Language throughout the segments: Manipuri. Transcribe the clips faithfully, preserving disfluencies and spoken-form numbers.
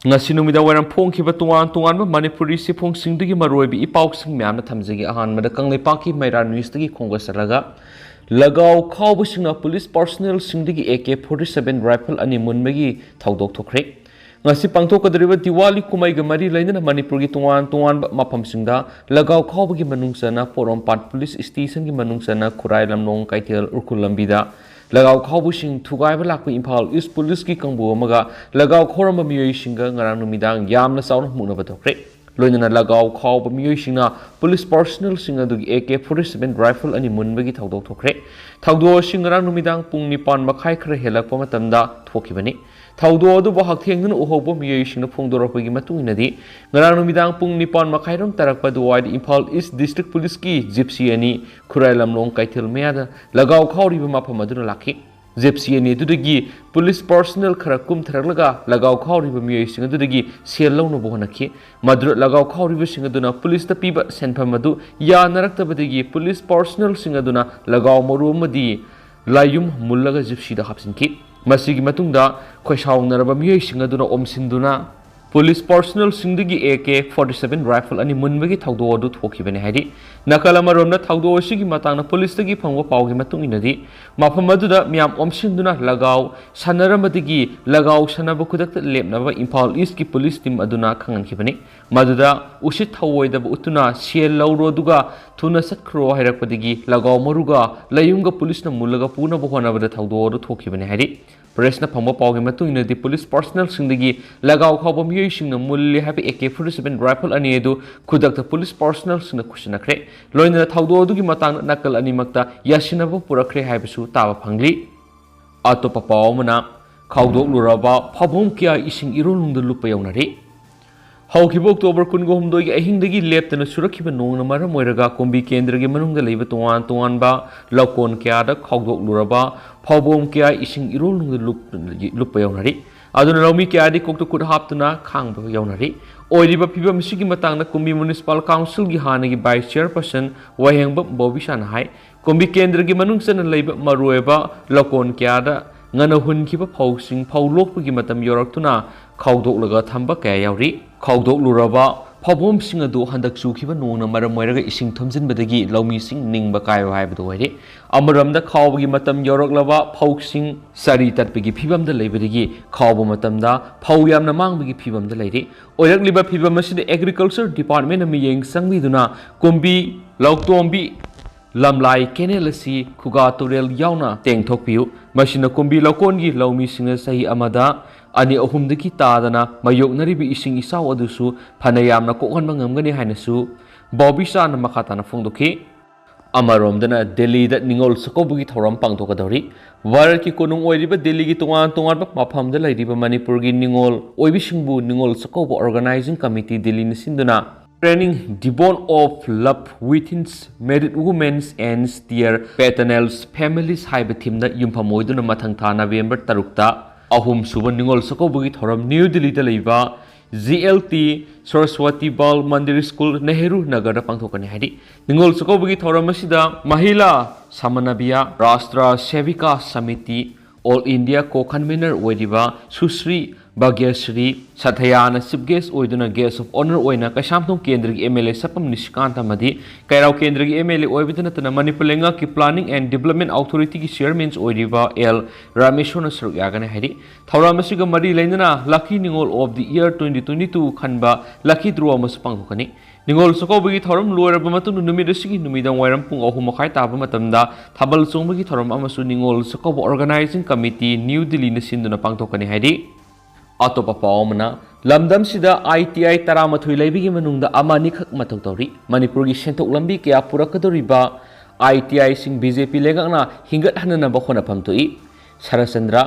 ꯉꯁꯤ ꯅꯨꯃꯤꯗꯥꯡ ꯋꯥꯏꯔꯝ ꯐꯣꯡꯈꯤꯕ ꯇꯣꯉꯥꯟ ꯇꯣꯉꯥꯟꯕ ꯃꯅꯤꯄꯨꯔꯤ ꯆꯦꯐꯣꯡꯁꯤꯡꯗꯒꯤ ꯃꯔꯨꯑꯣꯏꯕ ꯏ ꯄꯥꯎꯁꯤꯡ ꯃꯌꯥꯝꯅ ꯊꯝꯖꯒꯦ꯫ ꯑꯍꯥꯟꯕꯗ ꯀꯪꯂꯩꯄꯥꯛꯀꯤ ꯃꯩꯔꯥ ꯅ꯭ꯌꯨꯁꯇꯒꯤ ꯈꯣꯡꯗꯣꯛꯆꯔꯒ, ꯂꯒꯥꯎ ꯈꯥꯎꯕꯁꯤꯡꯅ ꯄꯨꯂꯤꯁ ꯄꯥꯔꯁꯣꯅꯦꯜꯁꯤꯡꯗꯒꯤ A K forty seven rifle ꯑꯅꯤ ꯃꯨꯟꯕꯒꯤ ꯊꯧꯗꯣꯛ ꯊꯣꯛꯈ꯭ꯔꯦ꯫ ꯉꯁꯤ ꯄꯥꯡꯊꯣꯛꯀꯗꯧꯔꯤꯕ ꯗꯤꯋꯥꯂꯤ ꯀꯨꯝꯍꯩꯒ ꯃꯔꯤ ꯂꯩꯅꯅ ꯃꯅꯤꯄꯨꯔꯒꯤ ꯇꯣꯉꯥꯟ ꯇꯣꯉꯥꯟꯕ ꯃꯐꯝꯁꯤꯡꯗ ꯂꯒꯥꯎ ꯈꯥꯎꯕꯒꯤ ꯃꯅꯨꯡ ꯆꯟꯅ ꯄꯣꯔꯣꯝꯄꯥꯠ ꯄꯨꯂꯤꯁ ꯁ꯭ꯇꯦꯁꯟꯒꯤ ꯃꯅꯨꯡ ꯆꯟꯅ ꯈꯨꯔꯥꯏ ꯂꯝꯂꯣꯡ ꯀꯩꯊꯦꯜ ꯎꯈ꯭ꯔꯨꯜ ꯂꯝꯕꯤꯗ ꯂꯒꯥꯎ ꯈꯥꯎꯕꯁꯤꯡ ꯊꯨꯒꯥꯏꯕ ꯂꯥꯛꯄ ꯏꯝꯐꯥꯜ ꯏꯁ ꯄꯨꯂꯤꯁꯀꯤ ꯀꯥꯡꯕꯨ ꯑꯃꯒ ꯂꯒꯥꯎ ꯈꯥꯎꯔꯝꯕ ꯃꯤꯑꯣꯏꯁꯤꯡꯒ ꯉꯔꯥꯡ ꯅꯨꯃꯤꯗꯥꯡ ꯌꯥꯝꯅ ꯆꯥꯎꯅ ꯃꯨꯛꯅꯕ ꯊꯣꯛꯈ꯭ꯔꯦ꯫ ꯂꯣꯏꯅꯅ ꯂꯒꯥꯎ ꯈꯥꯎꯕ ꯃꯤꯑꯣꯏꯁꯤꯡꯅ ꯄꯨꯂꯤꯁ ꯄꯥꯔꯁꯣꯅꯦꯜꯁꯤꯡ ꯑꯗꯨꯒꯤ ꯑꯦ ꯀꯦ ꯐꯣꯔꯇꯤ ꯁꯚꯦꯟ ꯔꯥꯏꯐꯜ ꯑꯅꯤ ꯃꯨꯟꯕꯒꯤ ꯊꯧꯗꯣꯛ ꯊꯣꯛꯈ꯭ꯔꯦ꯫ ꯊꯧꯗꯣꯛ ꯑꯁꯤ ꯉꯔꯥꯡ ꯅꯨꯃꯤꯗꯥꯡ ꯄꯨꯡ ꯅꯤꯄꯥꯟ ꯃꯈꯥꯏ ꯈꯔ ꯍꯦꯜꯂꯛꯄ ꯃꯇꯝꯗ ꯊꯣꯛꯈꯤꯕꯅꯤ꯫ ꯊꯧꯗꯣꯛ ꯑꯗꯨꯕꯨ ꯍꯛꯊꯦꯡꯅꯅ ꯎꯍꯧꯕ ꯃꯤꯑꯣꯏꯁꯤꯡꯅ ꯐꯣꯡꯗꯣꯔꯛꯄꯒꯤ ꯃꯇꯨꯡ ꯏꯟꯅꯗꯤ, ꯉꯔꯥꯡ ꯅꯨꯃꯤꯗꯥꯡ ꯄꯨꯡ ꯅꯤꯄꯥꯟ ꯃꯈꯥꯏꯔꯣꯝ ꯇꯥꯔꯛꯄ ꯑꯗꯨꯋꯥꯏꯗ ꯏꯝꯐꯥꯜ ꯏꯁ ꯗꯤꯁꯇ꯭ꯔꯤꯛ ꯄꯨꯂꯤꯁꯀꯤ ꯖꯤꯞꯁꯤ ꯑꯅꯤ ꯈꯨꯔꯥꯏ ꯂꯝꯂꯣꯡ ꯀꯩꯊꯦꯜ ꯃꯌꯥꯗ ꯂꯒꯥꯎ ꯈꯥꯎꯔꯤꯕ ꯃꯐꯝ ꯑꯗꯨꯅ ꯂꯥꯛꯈꯤ꯫ ꯖꯤꯞꯁꯤ ꯑꯅꯤ ꯑꯗꯨꯗꯒꯤ ꯄꯨꯂꯤꯁ ꯄꯥꯔꯁꯣꯅꯦꯜ ꯈꯔ ꯀꯨꯝꯊꯔꯛꯂꯒ ꯂꯒꯥꯎ ꯈꯥꯎꯔꯤꯕ ꯃꯤꯑꯣꯏꯁꯤꯡ ꯑꯗꯨꯗꯒꯤ ꯁꯦꯜ ꯂꯧꯅꯕ ꯍꯣꯠꯅꯈꯤ꯫ ꯃꯗꯨꯗ ꯂꯒꯥꯎ ꯈꯥꯎꯔꯤꯕꯁꯤꯡ ꯑꯗꯨꯅ ꯄꯨꯂꯤꯁꯇ ꯄꯤꯕ ꯁꯦꯟꯐꯝ ꯑꯗꯨ ꯌꯥꯅꯔꯛꯇꯕꯗꯒꯤ ꯄꯨꯂꯤꯁ ꯄꯥꯔꯁꯣꯅꯦꯜꯁꯤꯡ ꯑꯗꯨꯅ ꯂꯒꯥꯎ ꯃꯔꯨ ꯑꯃꯗꯤ ꯂꯥꯏꯌꯨꯝ ꯃꯨꯜꯂꯒ ꯖꯤꯞꯁꯤꯗ ꯍꯥꯞꯆꯤꯟꯈꯤ꯫ ꯃꯁꯤꯒꯤ ꯃꯇꯨꯡꯗ ꯈꯣꯏꯁꯥꯎꯅꯔꯕ ꯃꯤꯑꯣꯏꯁꯤꯡ ꯑꯗꯨꯅ ꯑꯣꯝꯁꯤꯟꯗꯨꯅ ꯄꯨꯂꯤꯁ ꯄꯥꯔꯁꯣꯅꯦꯜꯁꯤꯡꯗꯒꯤ A K forty seven rifle ꯑꯅꯤ ꯃꯨꯟꯕꯒꯤ ꯊꯧꯗꯣꯛ ꯑꯗꯨ ꯊꯣꯛꯈꯤꯕꯅꯤ ꯍꯥꯏꯔꯤ꯫ ꯅꯥꯀꯜ ꯑꯃꯔꯣꯝꯗ ꯊꯧꯗꯣꯛ ꯑꯁꯤꯒꯤ ꯃꯇꯥꯡꯗ ꯄꯨꯂꯤꯁꯇꯒꯤ ꯐꯪꯕ ꯄꯥꯎꯒꯤ ꯃꯇꯨꯡ ꯏꯟꯅꯗꯤ, ꯃꯐꯝ ꯑꯗꯨꯗ ꯃꯤꯌꯥꯝ ꯑꯣꯝꯁꯤꯟꯗꯨꯅ ꯂꯒꯥꯎ ꯁꯥꯟꯅꯔꯝꯕꯗꯒꯤ ꯂꯒꯥꯎ ꯁꯥꯟꯅꯕ ꯈꯨꯗꯛꯇ ꯂꯦꯞꯅꯕ ꯏꯝꯐꯥꯜ ꯏꯁꯀꯤ ꯄꯨꯂꯤꯁ ꯇꯤꯝ ꯑꯗꯨꯅ ꯈꯪꯍꯟꯈꯤꯕꯅꯤ꯫ ꯃꯗꯨꯗ ꯎꯁꯤꯠ ꯊꯧꯑꯣꯏꯗꯕ ꯎꯠꯇꯨꯅ ꯁꯦꯜ ꯂꯧꯔꯣ ꯑꯗꯨꯒ ꯊꯨꯅ ꯆꯠꯈ꯭ꯔꯣ ꯍꯥꯏꯔꯛꯄꯗꯒꯤ ꯂꯒꯥꯎ ꯃꯔꯨꯒ ꯂꯥꯏꯌꯨꯝꯒ ꯄꯨꯂꯤꯁꯅ ꯃꯨꯜꯂꯒ ꯄꯨꯅꯕ ꯍꯣꯠꯅꯕꯗ ꯊꯧꯗꯣꯛ ꯑꯗꯨ ꯊꯣꯛꯈꯤꯕꯅꯤ ꯍꯥꯏꯔꯤ꯫ ꯄ꯭ꯔꯦꯁꯅ ꯐꯪꯕ ꯄꯥꯎꯒꯤ ꯃꯇꯨꯡ ꯏꯟꯅꯗꯤ, ꯄꯨꯂꯤꯁ ꯄꯥꯔꯁꯣꯅꯦꯜꯁꯤꯡꯗꯒꯤ ꯂꯒꯥꯎ ꯈꯥꯎꯕ ꯃꯤꯑꯣꯏꯁꯤꯡꯅ ꯃꯨꯜꯂꯦ ꯍꯥꯏꯕ ꯑꯦ ꯀꯦ ꯐꯣꯔꯇꯤ ꯁꯚꯦꯟ ꯔꯥꯏꯐꯜ ꯑꯅꯤ ꯑꯗꯨ ꯈꯨꯗꯛꯇ ꯄꯨꯂꯤꯁ ꯄꯥꯔꯁꯣꯅꯦꯜꯁꯤꯡꯅ ꯈꯨꯠꯁꯤꯟꯅꯈ꯭ꯔꯦ꯫ ꯂꯣꯏꯅꯅ ꯊꯧꯗꯣꯛ ꯑꯗꯨꯒꯤ ꯃꯇꯥꯡꯗ ꯅꯥꯀꯜ ꯑꯅꯤꯃꯛꯇ ꯌꯥꯁꯤꯟꯅꯕ ꯄꯨꯔꯛꯈ꯭ꯔꯦ ꯍꯥꯏꯕꯁꯨ ꯇꯥꯕ ꯐꯪꯂꯤ꯫ ꯑꯇꯣꯞꯄ ꯄꯥꯎ ꯑꯃꯅ, ꯈꯥꯎꯗꯣꯛꯂꯨꯔꯕ ꯐꯥꯎꯕꯣꯝ ꯀꯌꯥ ꯏꯁꯤꯡ ꯏꯔꯣꯜꯅꯨꯡꯗ ꯂꯨꯞꯄ ꯌꯧꯅꯔꯤ꯫ ꯍꯧꯈꯤꯕ ꯑꯣꯛꯇꯣꯕꯔ ꯀꯨꯟꯒ ꯍꯨꯝꯗꯣꯏꯒꯤ ꯑꯍꯤꯡꯗꯒꯤ ꯂꯦꯞꯇꯅ ꯆꯨꯔꯛꯈꯤꯕ ꯅꯣꯡꯅ ꯃꯔꯝ ꯑꯣꯏꯔꯒ ꯀꯨꯝꯕꯤ ꯀꯦꯟꯗ꯭ꯔꯒꯤ ꯃꯅꯨꯡꯗ ꯂꯩꯕ ꯇꯣꯉꯥꯟ ꯇꯣꯉꯥꯟꯕ ꯂꯧꯀꯣꯟ ꯀꯌꯥꯗ ꯈꯥꯎꯗꯣꯛꯂꯨꯔꯕ ꯐꯥꯎꯕꯣꯝ ꯀꯌꯥ ꯏꯁꯤꯡ ꯏꯔꯣꯜꯅꯨꯡꯗ ꯂꯨꯞ-, ꯂꯨꯞꯄ ꯌꯧꯅꯔꯤ꯫ ꯑꯗꯨꯅ ꯂꯧꯃꯤ ꯀꯌꯥꯗꯤ ꯀꯣꯛꯇ ꯈꯨꯠ ꯍꯥꯞꯇꯨꯅ ꯈꯥꯡꯕ ꯌꯧꯅꯔꯤ꯫ ꯑꯣꯏꯔꯤꯕ ꯐꯤꯕꯝ ꯑꯁꯤꯒꯤ ꯃꯇꯥꯡꯗ ꯀꯨꯝꯕꯤ ꯃ꯭ꯌꯨꯅꯤꯁꯤꯄꯥꯜ ꯀꯥꯎꯟꯁꯤꯜꯒꯤ ꯍꯥꯟꯅꯒꯤ ꯚꯥꯏꯁ ꯆꯤꯌꯔꯄꯔꯁꯟ ꯋꯥꯍꯦꯡꯕꯝ ꯕꯣꯕꯤꯁꯥꯅ ꯍꯥꯏ, ꯀꯨꯝꯕꯤ ꯀꯦꯟꯗ꯭ꯔꯒꯤ ꯃꯅꯨꯡ ꯆꯟꯅ ꯂꯩꯕ ꯃꯔꯨꯑꯣꯏꯕ ꯂꯧꯀꯣꯟ ꯀꯌꯥꯗ ꯉꯟꯅ ꯍꯨꯟꯈꯤꯕ ꯐꯧꯁꯤꯡ ꯐꯧ ꯂꯣꯛꯄꯒꯤ ꯃꯇꯝ ꯌꯧꯔꯛꯇꯨꯅ ꯈꯥꯎꯗꯣꯛꯂꯒ ꯊꯝꯕ ꯀꯌꯥ ꯌꯥꯎꯔꯤ꯫ ꯈꯥꯎꯗꯣꯛꯂꯨꯔꯕ ꯐꯧꯕꯣꯝꯁꯤꯡ ꯑꯗꯨ ꯍꯟꯗꯛ ꯆꯨꯈꯤꯕ ꯅꯣꯡꯅ ꯃꯔꯝ ꯑꯣꯏꯔꯒ ꯏꯁꯤꯡ ꯊꯨꯝꯖꯤꯟꯕꯗꯒꯤ ꯂꯧꯃꯤꯁꯤꯡ ꯅꯤꯡꯕ ꯀꯥꯏꯕ ꯍꯥꯏꯕꯗꯨ ꯑꯣꯏꯔꯦ꯫ ꯑꯃꯔꯣꯝꯗ ꯈꯥꯎꯕꯒꯤ ꯃꯇꯝ ꯌꯧꯔꯛꯂꯕ ꯐꯧꯁꯤꯡ ꯆꯔꯤ ꯇꯠꯄꯒꯤ ꯐꯤꯕꯝꯗ ꯂꯩꯕꯗꯒꯤ ꯈꯥꯎꯕ ꯃꯇꯝꯗ ꯐꯧ ꯌꯥꯝꯅ ꯃꯥꯡꯕꯒꯤ ꯐꯤꯕꯝꯗ ꯂꯩꯔꯤ꯫ ꯑꯣꯏꯔꯛꯂꯤꯕ ꯐꯤꯕꯝ ꯑꯁꯤꯗ Agriculture Department ꯅ ꯃꯤꯠꯌꯦꯡ ꯆꯪꯕꯤꯗꯨꯅ ꯀꯨꯝꯕꯤ, ꯂꯧꯇꯣꯝꯕꯤ, ꯂꯝꯂꯥꯏ ꯀꯦꯅꯦꯜ ꯑꯁꯤ ꯈꯨꯒꯥ ꯇꯨꯔꯦꯜ ꯌꯥꯎꯅ ꯇꯦꯡꯊꯣꯛꯄꯤꯌꯨ꯫ ꯃꯁꯤꯅ ꯀꯨꯝꯕꯤ ꯂꯧꯀꯣꯟꯒꯤ ꯂꯧꯃꯤꯁꯤꯡꯅ ꯆꯍꯤ ꯑꯃꯗ ꯑꯅꯤ ꯑꯍꯨꯝꯗꯒꯤ ꯇꯥꯗꯅ ꯃꯥꯌꯣꯛꯅꯔꯤꯕ ꯏꯁꯤꯡ ꯏꯆꯥꯎ ꯑꯗꯨꯁꯨ ꯐꯅ ꯌꯥꯝꯅ ꯀꯣꯛꯍꯟꯕ ꯉꯝꯒꯅꯤ ꯍꯥꯏꯅꯁꯨ ꯕꯣꯕꯤꯆꯥꯅ ꯃꯈꯥ ꯇꯥꯅ ꯐꯣꯡꯗꯣꯛꯈꯤ꯫ ꯑꯃꯔꯣꯝꯗꯅ ꯗꯦꯜꯂꯤꯗ ꯅꯤꯉꯣꯜ ꯆꯥꯛꯀꯧꯕꯒꯤ ꯊꯧꯔꯝ ꯄꯥꯡꯊꯣꯛꯀꯗꯧꯔꯤ꯫ ꯚꯥꯔꯠꯀꯤ ꯀꯣꯅꯨꯡ ꯑꯣꯏꯔꯤꯕ ꯗꯦꯜꯂꯤꯒꯤ ꯇꯣꯉꯥꯟ ꯇꯣꯉꯥꯟꯕ ꯃꯐꯝꯗ ꯂꯩꯔꯤꯕ ꯃꯅꯤꯄꯨꯔꯒꯤ ꯅꯤꯉꯣꯜ ꯑꯣꯏꯕꯤꯁꯤꯡꯕꯨ ꯅꯤꯉꯣꯜ ꯆꯥꯛꯀꯧꯕ Organizing Committee ꯗꯦꯜꯂꯤꯅ ꯁꯤꯟꯗꯨꯅ Training the Bond of Love Within Married Women and Their Paternal Families ꯍꯥꯏꯕ theme ꯗ ꯌꯨꯝꯐꯝ ꯑꯣꯏꯗꯨꯅ ꯃꯊꯪ ꯊꯥ ꯅꯕꯦꯝꯕꯔ ꯇꯔꯨꯛꯇ ꯑꯍꯨꯝꯁꯨꯕ ꯅꯤꯉꯣꯜ ꯆꯥꯛꯀꯧꯕꯒꯤ ꯊꯧꯔꯝ ꯅ꯭ꯌꯨ ꯗꯤꯜꯂꯤꯗ ꯂꯩꯕ G L T Saraswati Bal Mandir School, Nehru ꯅꯒꯔꯗ ꯄꯥꯡꯊꯣꯛꯀꯅꯤ ꯍꯥꯏꯔꯤ꯫ ꯅꯤꯉꯣꯜ ꯆꯥꯛꯀꯧꯕꯒꯤ ꯊꯧꯔꯝ ꯑꯁꯤꯗ ꯃꯍꯤꯂꯥ ꯁꯃꯅꯕꯤꯌꯥ, Rashtra ꯁꯦꯚꯤꯀꯥ samiti, All India co-convener ꯑꯣꯏꯔꯤꯕ ꯁꯨꯁ꯭ꯔꯤ ꯚꯥꯒ꯭ꯌꯁ꯭ꯔꯤ ꯁꯊꯌꯥꯅ chief guest ꯑꯣꯏꯗꯨꯅ guest of honour ꯑꯣꯏꯅ ꯀꯩꯁꯥꯝꯊꯣꯡ ꯀꯦꯟꯗ꯭ꯔꯒꯤ M L A ꯁꯄꯝ ꯅꯤꯁꯤꯀꯥꯟꯇ ꯑꯃꯗꯤ ꯀꯩꯔꯥꯎ ꯀꯦꯟꯗ꯭ꯔꯒꯤ M L A ꯑꯣꯏꯕꯇ ꯅꯠꯇꯅ ꯃꯅꯤꯄꯨꯔ ꯂꯩꯉꯥꯛꯀꯤ Planning and Development Authority ꯒꯤ chairman ꯑꯣꯏꯔꯤꯕ ꯑꯦꯜ ꯔꯥꯃꯦꯁꯣꯔꯅ ꯁꯔꯨꯛ ꯌꯥꯒꯅꯤ ꯍꯥꯏꯔꯤ꯫ ꯊꯧꯔꯝ ꯑꯁꯤꯒ ꯃꯔꯤ ꯂꯩꯅꯅ Lucky Ningol of the Year twenty twenty-two ꯈꯟꯕ lucky draw ꯑꯃꯁꯨ ꯄꯥꯡꯊꯣꯛꯀꯅꯤ꯫ ꯅꯤꯉꯣꯜ ꯆꯥꯛꯀꯧꯕꯒꯤ ꯊꯧꯔꯝ ꯂꯣꯏꯔꯕ ꯃꯇꯨꯡꯗ ꯅꯨꯃꯤꯠ ꯑꯁꯤꯒꯤ ꯅꯨꯃꯤꯗꯥꯡ ꯋꯥꯏꯔꯝ ꯄꯨꯡ ꯑꯍꯨꯝ ꯃꯈꯥꯏ ꯇꯥꯕ ꯃꯇꯝꯗ ꯊꯥꯕꯜ ꯆꯣꯡꯕꯒꯤ ꯊꯧꯔꯝ ꯑꯃꯁꯨ Ningol Chakkouba Organizing Committee new ꯗꯤꯜꯂꯤꯅ ꯁꯤꯟꯗꯨꯅ ꯄꯥꯡꯊꯣꯛꯀꯅꯤ ꯍꯥꯏꯔꯤ꯫ ꯑꯇꯣꯞꯄ ꯄꯥꯎ ꯑꯃꯅ, ꯂꯝꯗꯝꯁꯤꯗ I T I ꯇꯔꯥꯃꯥꯊꯣꯏ ꯂꯩꯕꯒꯤ ꯃꯅꯨꯡꯗ ꯑꯃ ꯑꯅꯤꯈꯛ ꯃꯊꯧ ꯇꯧꯔꯤ꯫ ꯃꯅꯤꯄꯨꯔꯒꯤ ꯁꯦꯟꯊꯣꯛ ꯂꯝꯕꯤ ꯀꯌꯥ ꯄꯨꯔꯛꯀꯗꯧꯔꯤꯕ I T I ꯁꯤꯡ B J P ꯂꯩꯉꯥꯛꯅ ꯍꯤꯡꯒꯠꯍꯟꯅꯅꯕ ꯍꯣꯠꯅꯐꯝ ꯊꯣꯛꯏ꯫ ꯁꯔꯠꯆꯟꯗ꯭ꯔ,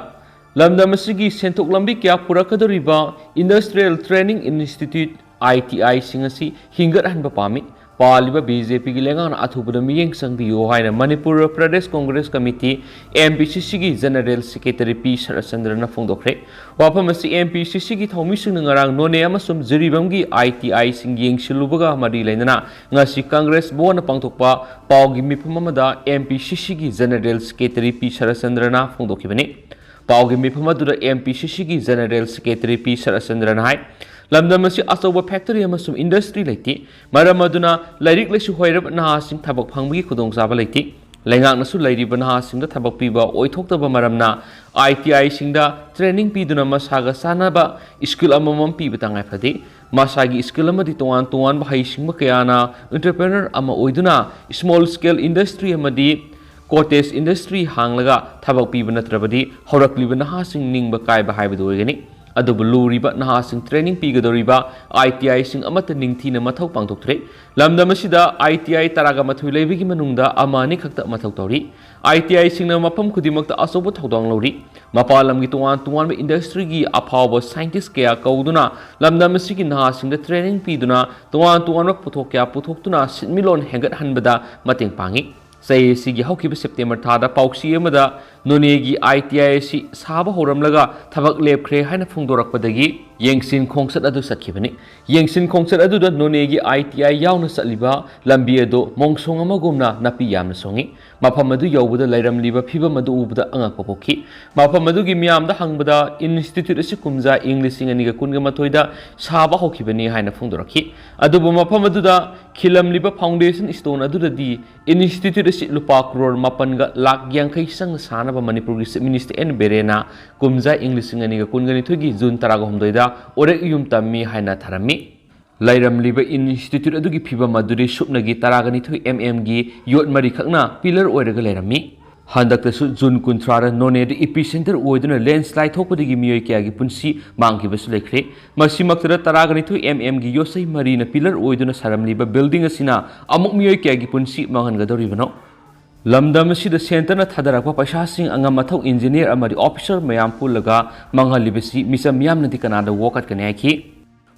ꯂꯝꯗꯝ ꯑꯁꯤꯒꯤ ꯁꯦꯟꯊꯣꯛ ꯂꯝꯕꯤ ꯀꯌꯥ ꯄꯨꯔꯛꯀꯗꯧꯔꯤꯕ Industrial Training Institute, I T I ꯁꯤꯡ ꯑꯁꯤ ꯍꯤꯡꯒꯠꯍꯟꯕ ꯄꯥꯝꯃꯤ꯫ ꯄꯥꯜꯂꯤꯕ ꯕꯤ ꯖꯦ ꯄꯤꯒꯤ ꯂꯩꯉꯥꯛꯅ ꯑꯊꯨꯕꯗ ꯃꯤꯠꯌꯦꯡ ꯆꯪꯕꯤꯌꯨ ꯍꯥꯏꯅ Manipur Pradesh Congress committee, M P ꯁꯤ ꯁꯤꯒꯤ ꯖꯦꯅꯔꯦꯜ ꯁꯦꯀ꯭ꯔꯦꯇꯔꯤ ꯄꯤ ꯁꯔꯠꯆꯟꯗ꯭ꯔꯅ ꯐꯣꯡꯗꯣꯛꯈ꯭ꯔꯦ꯫ ꯋꯥꯐꯝ ꯑꯁꯤ ꯑꯦꯝ ꯄꯤ ꯁꯤ ꯁꯤꯒꯤ ꯊꯧꯃꯤꯁꯤꯡꯅ ꯉꯔꯥꯡ ꯅꯣꯅꯦ ꯑꯃꯁꯨꯡ ꯖꯤꯔꯤꯕꯥꯝꯒꯤ ꯑꯥꯏ ꯇꯤ ꯑꯥꯏꯁꯤꯡ ꯌꯦꯡꯁꯤꯜꯂꯨꯕꯒ ꯃꯔꯤ ꯂꯩꯅꯅ ꯉꯁꯤ ꯀꯪꯒ꯭ꯔꯦꯁ ꯚꯋꯟꯗ ꯄꯥꯡꯊꯣꯛꯄ ꯄꯥꯎꯒꯤ ꯃꯤꯐꯝ ꯑꯃꯗ ꯑꯦꯝ ꯄꯤ ꯁꯤ ꯁꯤꯒꯤ ꯖꯦꯅꯔꯦꯜ ꯁꯦꯀ꯭ꯔꯦꯇꯔꯤ ꯄꯤ ꯁꯔꯠꯆꯟꯗ꯭ꯔꯅ ꯐꯣꯡꯗꯣꯛꯈꯤꯕꯅꯤ꯫ ꯄꯥꯎꯒꯤ ꯃꯤꯐꯝ ꯑꯗꯨꯗ ꯑꯦꯝ ꯄꯤ ꯁꯤ ꯁꯤꯒꯤ ꯖꯦꯅꯔꯦꯜ ꯁꯦꯀ꯭ꯔꯦꯇꯔꯤ ꯄꯤ ꯁꯔꯠꯆꯟꯗ꯭ꯔꯅ ꯍꯥꯏ, ꯂꯝꯗꯝ ꯑꯁꯤ ꯑꯆꯧꯕ ꯐꯦꯛꯇꯔꯤ ꯑꯃꯁꯨꯡ ꯏꯟꯗꯁꯇ꯭ꯔꯤ ꯂꯩꯇꯦ꯫ ꯃꯔꯝ ꯑꯗꯨꯅ ꯂꯥꯏꯔꯤꯛ ꯂꯥꯏꯁꯨ ꯍꯩꯔꯕ ꯅꯍꯥꯁꯤꯡ ꯊꯕꯛ ꯐꯪꯕꯒꯤ ꯈꯨꯗꯣꯡꯆꯥꯕ ꯂꯩꯇꯦ꯫ ꯂꯩꯉꯥꯛꯅꯁꯨ ꯂꯩꯔꯤꯕ ꯅꯍꯥꯁꯤꯡꯗ ꯊꯕꯛ ꯄꯤꯕ ꯑꯣꯏꯊꯣꯛꯇꯕ ꯃꯔꯝꯅ ꯑꯥꯏ ꯇꯤ ꯑꯥꯏꯁꯤꯡꯗ ꯇ꯭ꯔꯦꯅꯤꯡ ꯄꯤꯗꯨꯅ ꯃꯁꯥꯒ ꯆꯥꯟꯅꯕ ꯁ꯭ꯀꯤꯜ ꯑꯃꯃꯝ ꯄꯤꯕ ꯇꯉꯥꯏ ꯐꯗꯦ꯫ ꯃꯁꯥꯒꯤ ꯁ꯭ꯀꯤꯜ ꯑꯃꯗꯤ ꯇꯣꯉꯥꯟ ꯇꯣꯉꯥꯟꯕ ꯍꯩꯁꯤꯡꯕ ꯀꯌꯥꯅ ꯑꯦꯟꯇꯔꯄ꯭ꯔꯦꯅꯔ ꯑꯃ ꯑꯣꯏꯗꯨꯅ ꯁ꯭ꯃꯣꯜ ꯁ꯭ꯀꯦꯜ ꯏꯟꯗꯁꯇ꯭ꯔꯤ ꯑꯃꯗꯤ ꯀꯣꯇꯦꯖ ꯏꯟꯗꯁꯇ꯭ꯔꯤ ꯍꯥꯡꯂꯒ ꯊꯕꯛ ꯄꯤꯕ ꯅꯠꯇ꯭ꯔꯕꯗꯤ ꯍꯧꯔꯛꯂꯤꯕ ꯅꯍꯥꯁꯤꯡ ꯅꯤꯡꯕ ꯀꯥꯏꯕ ꯍꯥꯏꯕꯗꯨ ꯑꯣꯏꯒꯅꯤ꯫ ꯑꯗꯨꯕꯨ ꯂꯨꯔꯤꯕ ꯅꯍꯥꯁꯤꯡ ꯇ꯭ꯔꯦꯅꯤꯡ ꯄꯤꯒꯗꯧꯔꯤꯕ ꯑꯥꯏ ꯇꯤ ꯑꯥꯏꯁꯤꯡ ꯑꯃꯠꯇ ꯅꯤꯡꯊꯤꯅ ꯃꯊꯧ ꯄꯥꯡꯊꯣꯛꯇ꯭ꯔꯦ꯫ ꯂꯝꯗꯝ ꯑꯁꯤꯗ ꯑꯥꯏ ꯇꯤ ꯑꯥꯏ ꯇꯔꯥꯒ ꯃꯥꯊꯣꯏ ꯂꯩꯕꯒꯤ ꯃꯅꯨꯡꯗ ꯑꯃ ꯑꯅꯤ ꯈꯛꯇ ꯃꯊꯧ ꯇꯧꯔꯤ꯫ ꯑꯥꯏ ꯇꯤ ꯑꯥꯏꯁꯤꯡꯅ ꯃꯐꯝ ꯈꯨꯗꯤꯡꯃꯛꯇ ꯑꯆꯧꯕ ꯊꯧꯗꯥꯡ ꯂꯧꯔꯤ꯫ ꯃꯄꯥꯟ ꯂꯝꯒꯤ ꯇꯣꯉꯥꯟ ꯇꯣꯉꯥꯟꯕ ꯏꯟꯗꯁꯇ꯭ꯔꯤꯒꯤ ꯑꯐꯥꯎꯕ ꯁꯥꯏꯟꯇꯤꯁ ꯀꯌꯥ ꯀꯧꯗꯨꯅ ꯂꯝꯗꯝ ꯑꯁꯤꯒꯤ ꯅꯍꯥꯁꯤꯡꯗ ꯇ꯭ꯔꯦꯅꯤꯡ ꯄꯤꯗꯨꯅ ꯇꯣꯉꯥꯟ ꯇꯣꯉꯥꯟꯕ ꯄꯣꯠꯊꯣꯛ ꯀꯌꯥ ꯄꯨꯊꯣꯛꯇꯨꯅ ꯁꯦꯟꯃꯤꯠꯂꯣꯟ ꯍꯦꯟꯒꯠꯍꯟꯕꯗ ꯃꯇꯦꯡ ꯄꯥꯡꯏ꯫ ꯆꯍꯤ ꯑꯁꯤꯒꯤ ꯍꯧꯈꯤꯕ ꯁꯦꯞꯇꯦꯝꯕꯔ ꯊꯥꯗ ꯄꯥꯎꯆꯦ ꯑꯃꯗ ꯅꯣꯅꯦꯒꯤ ꯑꯥꯏ ꯇꯤ ꯑꯥꯏ ꯑꯁꯤ ꯁꯥꯕ ꯍꯧꯔꯝꯂꯒ ꯊꯕꯛ ꯂꯦꯞꯈ꯭ꯔꯦ ꯍꯥꯏꯅ ꯐꯣꯡꯗꯣꯔꯛꯄꯗꯒꯤ ꯌꯦꯡꯁꯤꯟ ꯈꯣꯡꯆꯠ ꯑꯗꯨ ꯆꯠꯈꯤꯕꯅꯤ꯫ ꯌꯦꯡꯁꯤꯟ ꯈꯣꯡꯆꯠ ꯑꯗꯨꯗ ꯅꯣꯅꯦꯒꯤ ꯑꯥꯏ ꯇꯤ ꯑꯥꯏ ꯌꯥꯎꯅ ꯆꯠꯂꯤꯕ ꯂꯝꯕꯤ ꯑꯗꯨ ꯃꯣꯡꯁꯣꯡ ꯑꯃꯒꯨꯝꯅ ꯅꯥꯄꯤ ꯌꯥꯝꯅ ꯁꯣꯡꯏ꯫ ꯃꯐꯝ ꯑꯗꯨ ꯌꯧꯕꯗ ꯂꯩꯔꯝꯂꯤꯕ ꯐꯤꯕꯝ ꯑꯗꯨ ꯎꯕꯗ ꯑꯉꯛꯄ ꯄꯣꯛꯈꯤ꯫ ꯃꯐꯝ ꯑꯗꯨꯒꯤ ꯃꯤꯌꯥꯝꯗ ꯍꯪꯕꯗ ꯏꯟꯁꯇꯤꯇ꯭ꯌꯨꯠ ꯑꯁꯤ ꯀꯨꯝꯖꯥ ꯏꯪ ꯂꯤꯁꯤꯡ ꯑꯅꯤꯒ ꯀꯨꯟꯒ ꯃꯥꯊꯣꯏꯗ ꯁꯥꯕ ꯍꯧꯈꯤꯕꯅꯤ ꯍꯥꯏꯅ ꯐꯣꯡꯗꯣꯔꯛꯈꯤ꯫ ꯑꯗꯨꯕꯨ ꯃꯐꯝ ꯑꯗꯨꯗ ꯈꯤꯜꯂꯝꯂꯤꯕ ꯐꯥꯎꯟꯗꯦꯁꯟ ꯁ꯭ꯇꯣꯟ ꯑꯗꯨꯗꯗꯤ ꯏꯟꯁꯇꯤꯇ꯭ꯌꯨꯠ ꯑꯁꯤ ꯂꯨꯄꯥ ꯀ꯭ꯔꯣꯔ ꯃꯥꯄꯟꯒ ꯂꯥꯈ ꯌꯥꯡꯈꯩ ꯆꯪꯅ ꯁꯥꯅꯕ ꯃꯅꯤꯄꯨꯔꯒꯤ ꯆꯤꯐ ꯃꯤꯅꯤꯁꯇꯔ ꯑꯦꯟ ꯕꯤꯔꯦꯟꯅ ꯀꯨꯝꯖꯥ ꯏꯪ ꯂꯤꯁꯤꯡ ꯑꯅꯤꯒ ꯀꯨꯟꯒ ꯅꯤꯊꯣꯏꯒꯤ ꯖꯨꯟ ꯇꯔꯥꯒ ꯍꯨꯝꯗꯣꯏꯗ ꯑꯣꯔꯦꯛ ꯌꯨꯝ ꯇꯝꯃꯤ ꯍꯥꯏꯅ ꯊꯥꯔꯝꯃꯤ꯫ ꯂꯩꯔꯝꯂꯤꯕ ꯏꯟꯁꯇꯤꯇ꯭ꯌꯨꯠ ꯑꯗꯨꯒꯤ ꯐꯤꯕꯝ ꯑꯗꯨꯗꯤ ꯁꯨꯞꯅꯒꯤ ꯇꯔꯥꯒ ꯅꯤꯊꯣꯏ ꯑꯦꯝ ꯑꯦꯝꯒꯤ ꯌꯣꯠ ꯃꯔꯤꯈꯛꯅ ꯄꯤꯂꯔ ꯑꯣꯏꯔꯒ ꯂꯩꯔꯝꯃꯤ꯫ ꯍꯟꯗꯛꯇꯁꯨ ꯖꯨꯟ ꯀꯨꯟꯊ꯭ꯔꯥꯗ ꯅꯣꯅꯦꯗ ꯏꯄꯤ ꯁꯦꯟꯇꯔ ꯑꯣꯏꯗꯨꯅ ꯂꯦꯟꯁꯂꯥꯏꯠ ꯊꯣꯛꯄꯗꯒꯤ ꯃꯤꯑꯣꯏ ꯀꯌꯥꯒꯤ ꯄꯨꯟꯁꯤ ꯃꯥꯡꯈꯤꯕꯁꯨ ꯂꯩꯈ꯭ꯔꯦ꯫ ꯃꯁꯤꯃꯛꯇꯗ ꯇꯔꯥꯒ ꯅꯤꯊꯣꯏ ꯑꯦꯝ ꯑꯦꯝꯒꯤ ꯌꯣꯠꯆꯩ ꯃꯔꯤꯅ ꯄꯤꯂꯔ ꯑꯣꯏꯗꯨꯅ ꯁꯥꯔꯝꯂꯤꯕ ꯕꯤꯜꯗꯤꯡ ꯑꯁꯤꯅ ꯑꯃꯨꯛ ꯃꯤꯑꯣꯏ ꯀꯌꯥꯒꯤ ꯄꯨꯟꯁꯤ ꯃꯥꯡꯍꯟꯒꯗꯧꯔꯤꯕꯅꯣ? ꯂꯝꯗꯝ ꯑꯁꯤꯗ ꯁꯦꯟꯇꯔꯅ ꯊꯥꯗꯔꯛꯄ ꯄꯩꯁꯥꯁꯤꯡ, ꯑꯉꯝ ꯑꯊꯧ ꯏꯟꯖꯤꯅꯤꯌꯔ ꯑꯃꯗꯤ ꯑꯣꯐꯤꯁꯔ ꯃꯌꯥꯝ ꯄꯨꯜꯂꯒ ꯃꯥꯡꯍꯜꯂꯤꯕꯁꯤ ꯃꯤꯆꯝ ꯃꯤꯌꯥꯝꯅꯗꯤ ꯀꯅꯥꯗ ꯋꯥꯀꯠꯀꯅꯤ ꯍꯥꯏꯈꯤ꯫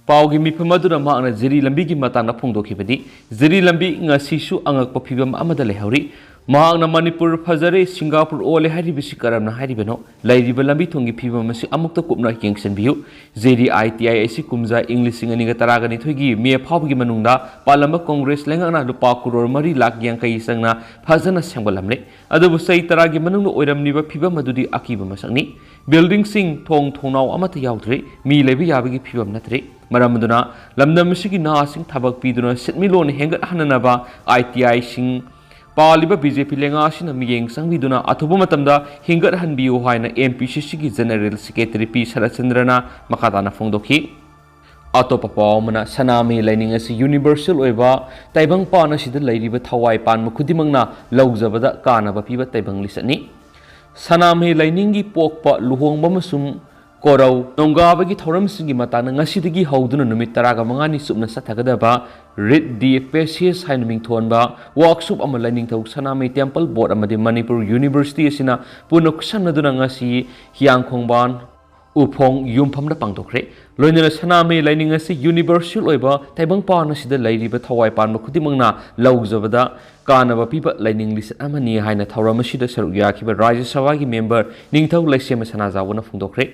ꯄꯥꯎꯒꯤ ꯃꯤꯐꯝ ꯑꯗꯨꯗ ꯃꯍꯥꯛꯅ ꯖꯤꯔꯤ ꯂꯝꯕꯤꯒꯤ ꯃꯇꯥꯡꯗ ꯐꯣꯡꯗꯣꯛꯈꯤꯕꯗꯤ, ꯖꯤꯔꯤ ꯂꯝꯕꯤ ꯉꯁꯤꯁꯨ ꯑꯉꯛꯄ ꯐꯤꯕꯝ ꯑꯃꯗ ꯂꯩꯍꯧꯔꯤ꯫ ꯃꯍꯥꯛꯅ "ꯃꯅꯤꯄꯨꯔ ꯐꯖꯔꯦ, ꯁꯤꯡꯒꯥꯄꯨꯔ ꯑꯣꯜꯂꯦ" ꯍꯥꯏꯔꯤꯕꯁꯤ ꯀꯔꯝꯅ ꯍꯥꯏꯔꯤꯕꯅꯣ? ꯂꯩꯔꯤꯕ ꯂꯝꯕꯤ ꯊꯣꯡꯒꯤ ꯐꯤꯕꯝ ꯑꯁꯤ ꯑꯃꯨꯛꯇ ꯀꯨꯞꯅ ꯌꯦꯡꯁꯤꯟꯕꯤꯌꯨ꯫ ꯖꯤꯔꯤ ꯑꯥꯏ ꯇꯤ ꯑꯥꯏ ꯑꯁꯤ ꯀꯨꯝꯖꯥ ꯏꯪ ꯂꯤꯁꯤꯡ ꯑꯅꯤꯒ ꯇꯔꯥꯒ ꯅꯤꯊꯣꯏꯒꯤ ꯃꯦ ꯐꯥꯎꯕꯒꯤ ꯃꯅꯨꯡꯗ ꯄꯥꯜꯂꯝꯕ ꯀꯣꯡꯒ꯭ꯔꯦꯁ ꯂꯩꯉꯥꯛꯅ ꯂꯨꯄꯥ ꯀꯔꯣꯔ ꯃꯔꯤ ꯂꯥꯈ ꯌꯥꯡꯈꯩ ꯆꯪꯅ ꯐꯖꯅ ꯁꯦꯝꯒꯠꯂꯝꯂꯦ꯫ ꯑꯗꯨꯕꯨ ꯆꯍꯤ ꯇꯔꯥꯒꯤ ꯃꯅꯨꯡꯗ ꯑꯣꯏꯔꯝꯂꯤꯕ ꯐꯤꯕꯝ ꯑꯗꯨꯗꯤ ꯑꯀꯤꯕ ꯃꯁꯛꯅꯤ꯫ ꯕꯤꯜꯗꯤꯡꯁꯤꯡ, ꯊꯣꯡ ꯊꯣꯡꯅꯥꯎ ꯑꯃꯠꯇ ꯌꯥꯎꯗ꯭ꯔꯦ꯫ ꯃꯤ ꯂꯩꯕ ꯌꯥꯕꯒꯤ ꯐꯤꯕꯝ ꯅꯠꯇ꯭ꯔꯦ꯫ ꯃꯔꯝ ꯑꯗꯨꯅ ꯂꯝꯗꯝ ꯑꯁꯤꯒꯤ ꯅꯍꯥꯁꯤꯡ ꯊꯕꯛ ꯄꯤꯗꯨꯅ ꯁꯦꯟꯃꯤꯠꯂꯣꯟ ꯍꯦꯟꯒꯠꯍꯟꯅꯅꯕ ꯑꯥꯏ ꯇꯤ ꯑꯥꯏꯁꯤꯡ ꯄꯥꯜꯂꯤꯕ ꯕꯤ ꯖꯦ ꯄꯤ ꯂꯩꯉꯥꯛ ꯑꯁꯤꯅ ꯃꯤꯠꯌꯦꯡ ꯆꯪꯕꯤꯗꯨꯅ ꯑꯊꯨꯕ ꯃꯇꯝꯗ ꯍꯦꯟꯒꯠꯍꯟꯕꯤꯌꯨ ꯍꯥꯏꯅ ꯑꯦꯝ ꯄꯤ ꯁꯤ ꯁꯤꯒꯤ ꯖꯦꯅꯔꯦꯜ ꯁꯦꯀ꯭ꯔꯦꯇꯔꯤ ꯄꯤ ꯁꯔꯠꯆꯟꯗ꯭ꯔꯅ ꯃꯈꯥ ꯇꯥꯅ ꯐꯣꯡꯗꯣꯛꯈꯤ꯫ ꯑꯇꯣꯞꯄ ꯄꯥꯎ ꯑꯃꯅ, ꯁꯅꯥꯃꯍꯤ ꯂꯥꯏꯅꯤꯡ ꯑꯁꯤ ꯌꯨꯅꯤꯚꯔꯁꯦꯜ ꯑꯣꯏꯕ ꯇꯥꯏꯕꯪꯄꯥꯟ ꯑꯁꯤꯗ ꯂꯩꯔꯤꯕ ꯊꯋꯥꯏ ꯄꯥꯟꯕ ꯈꯨꯗꯤꯡꯃꯛꯅ ꯂꯧꯖꯕꯗ ꯀꯥꯟꯅꯕ ꯄꯤꯕ ꯇꯥꯏꯕꯪ ꯂꯤꯆꯠꯅꯤ꯫ ꯁꯅꯥꯃꯍꯤ ꯂꯥꯏꯅꯤꯡꯒꯤ ꯄꯣꯛꯄ, ꯂꯨꯍꯣꯡꯕ ꯑꯃꯁꯨꯡ ꯀꯣꯔꯧ ꯅꯣꯡꯒꯥꯕꯒꯤ ꯊꯧꯔꯝꯁꯤꯡꯒꯤ ꯃꯇꯥꯡꯗ ꯉꯁꯤꯗꯒꯤ ꯍꯧꯗꯨꯅ ꯅꯨꯃꯤꯠ ꯇꯔꯥꯒ ꯃꯉꯥꯅꯤ ꯆꯨꯞꯅ ꯆꯠꯊꯒꯗꯕ ꯔꯤꯠ ꯗꯤ ꯄꯦꯁꯤꯌꯁ ꯍꯥꯏꯅ ꯃꯤꯡꯊꯣꯟꯕ ꯋꯥꯛꯁꯣꯞ ꯑꯃ ꯂꯥꯏꯅꯤꯡꯊꯧ ꯁꯅꯥꯃꯍꯤ ꯇꯦꯝꯄꯜ ꯕꯣꯔꯗ ꯑꯃꯗꯤ ꯃꯅꯤꯄꯨꯔ ꯌꯨꯅꯤꯚꯔꯁꯤꯇꯤ ꯑꯁꯤꯅ ꯄꯨꯟꯅ ꯈꯨꯠꯁꯝꯅꯗꯨꯅ ꯉꯁꯤ ꯍꯤꯌꯥꯡ ꯈꯣꯡꯕꯥꯟ ꯎꯐꯣꯡ ꯌꯨꯝꯐꯝꯗ ꯄꯥꯡꯊꯣꯛꯈ꯭ꯔꯦ꯫ ꯂꯣꯏꯅꯅ ꯁꯅꯥꯃꯍꯤ ꯂꯥꯏꯅꯤꯡ ꯑꯁꯤ ꯌꯨꯅꯤꯚꯔꯁꯦꯜ ꯑꯣꯏꯕ ꯇꯥꯏꯕꯪꯄꯥꯟ ꯑꯁꯤꯗ ꯂꯩꯔꯤꯕ ꯊꯋꯥꯏ ꯄꯥꯟꯕ ꯈꯨꯗꯤꯡꯃꯛꯅ ꯂꯧꯖꯕꯗ ꯀꯥꯟꯅꯕ ꯄꯤꯕ ꯂꯥꯏꯅꯤꯡ ꯂꯤꯆꯠ ꯑꯃꯅꯤ ꯍꯥꯏꯅ ꯊꯧꯔꯝ ꯑꯁꯤꯗ ꯁꯔꯨꯛ ꯌꯥꯈꯤꯕ ꯔꯥꯖ꯭ꯌ ꯁꯚꯥꯒꯤ ꯃꯦꯝꯕꯔ ꯅꯤꯡꯊꯧ ꯂꯩꯁꯦꯝꯕ ꯁꯅꯥꯖꯥꯎꯕꯅ ꯐꯣꯡꯗꯣꯛꯈ꯭ꯔꯦ꯫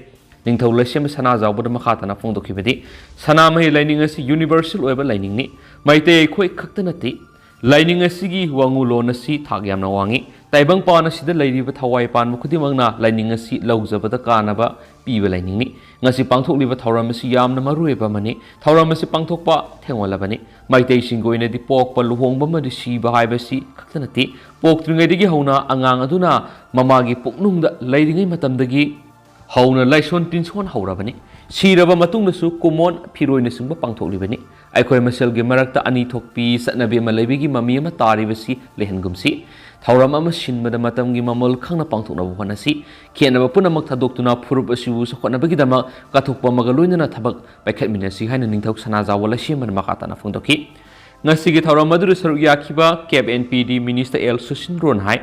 ꯅꯤꯡꯊꯧ ꯂꯩꯁꯦꯝꯕ ꯁꯅꯥꯖꯥꯎꯕꯅ ꯃꯈꯥ ꯇꯥꯅ ꯐꯣꯡꯗꯣꯛꯈꯤꯕꯗꯤ, ꯁꯅꯥꯃꯍꯤ ꯂꯥꯏꯅꯤꯡ ꯑꯁꯤ ꯌꯨꯅꯤꯚꯔꯁꯦꯜ ꯑꯣꯏꯕ ꯂꯥꯏꯅꯤꯡꯅꯤ꯫ ꯃꯩꯇꯩ ꯑꯩꯈꯣꯏ ꯈꯛꯇ ꯅꯠꯇꯦ, ꯂꯥꯏꯅꯤꯡ ꯑꯁꯤꯒꯤ ꯋꯥꯉꯨꯂꯣꯟ ꯑꯁꯤ ꯊꯥꯛ ꯌꯥꯝꯅ ꯋꯥꯡꯉꯤ꯫ ꯇꯥꯏꯕꯪꯄꯥꯟ ꯑꯁꯤꯗ ꯂꯩꯔꯤꯕ ꯊꯋꯥꯏ ꯄꯥꯟꯕ ꯈꯨꯗꯤꯡꯃꯛꯅ ꯂꯥꯏꯅꯤꯡ ꯑꯁꯤ ꯂꯧꯖꯕꯗ ꯀꯥꯟꯅꯕ ꯄꯤꯕ ꯂꯥꯏꯅꯤꯡꯅꯤ꯫ ꯉꯁꯤ ꯄꯥꯡꯊꯣꯛꯂꯤꯕ ꯊꯧꯔꯝ ꯑꯁꯤ ꯌꯥꯝꯅ ꯃꯔꯨꯑꯣꯏꯕ ꯑꯃꯅꯤ꯫ ꯊꯧꯔꯝ ꯑꯁꯤ ꯄꯥꯡꯊꯣꯛꯄ ꯊꯦꯡꯋꯥꯜꯂꯕꯅꯤ꯫ ꯃꯩꯇꯩꯁꯤꯡꯒꯤ ꯑꯣꯏꯅꯗꯤ ꯄꯣꯛꯄ, ꯂꯨꯍꯣꯡꯕ ꯑꯃꯗꯤ ꯁꯤꯕ ꯍꯥꯏꯕꯁꯤ ꯈꯛꯇ ꯅꯠꯇꯦ, ꯄꯣꯛꯇ꯭ꯔꯤꯉꯩꯗꯒꯤ ꯍꯧꯅ ꯑꯉꯥꯡ ꯑꯗꯨꯅ ꯃꯃꯥꯒꯤ ꯄꯨꯛꯅꯨꯡꯗ ꯂꯩꯔꯤꯉꯩ ꯃꯇꯝꯗꯒꯤ ꯍꯧꯅ ꯂꯥꯏꯁꯣꯟ ꯇꯤꯟꯁꯣꯟ ꯍꯧꯔꯕꯅꯤ꯫ ꯁꯤꯔꯕ ꯃꯇꯨꯡꯗꯁꯨ ꯀꯨꯃꯣꯟ ꯐꯤꯔꯣꯏꯅꯆꯤꯡꯕ ꯄꯥꯡꯊꯣꯛꯂꯤꯕꯅꯤ꯫ ꯑꯩꯈꯣꯏ ꯃꯁꯦꯜꯒꯤ ꯃꯔꯛꯇ ꯑꯅꯤ ꯊꯣꯛꯄꯤ ꯆꯠꯅꯕꯤ ꯑꯃ ꯂꯩꯕꯒꯤ ꯃꯃꯤ ꯑꯃ ꯇꯥꯔꯤꯕꯁꯤ ꯂꯩꯍꯟꯒꯨꯝꯁꯤ꯫ ꯊꯧꯔꯝ ꯑꯃ ꯁꯤꯟꯕꯗ ꯃꯇꯝꯒꯤ ꯃꯃꯜ ꯈꯪꯅ ꯄꯥꯡꯊꯣꯛꯅꯕ ꯍꯣꯠꯅꯁꯤ꯫ ꯈꯦꯠꯅꯕ ꯄꯨꯝꯅꯃꯛ ꯊꯥꯗꯣꯛꯇꯨꯅ ꯐꯨꯔꯨꯞ ꯑꯁꯤꯕꯨ ꯆꯥꯎꯈꯠꯅꯕꯒꯤꯗꯃꯛ ꯀꯠꯊꯣꯛꯄ ꯑꯃꯒ ꯂꯣꯏꯅꯅ ꯊꯕꯛ ꯄꯥꯏꯈꯠꯃꯤꯟꯅꯁꯤ ꯍꯥꯏꯅ ꯅꯤꯡꯊꯧ ꯁꯅꯥꯖꯥꯎꯕ ꯂꯩꯁꯦꯝꯕꯅ ꯃꯈꯥ ꯇꯥꯅ ꯐꯣꯡꯗꯣꯛꯈꯤ꯫ ꯉꯁꯤꯒꯤ ꯊꯧꯔꯝ ꯑꯗꯨꯗ ꯁꯔꯨꯛ ꯌꯥꯈꯤꯕ ꯀꯦꯞ ꯑꯦꯟ ꯄꯤ ꯗꯤ ꯃꯤꯅꯤꯁꯇꯔ ꯑꯦꯜ ꯁꯨꯁꯤꯟꯗ꯭ꯔꯣꯅ ꯍꯥꯏ,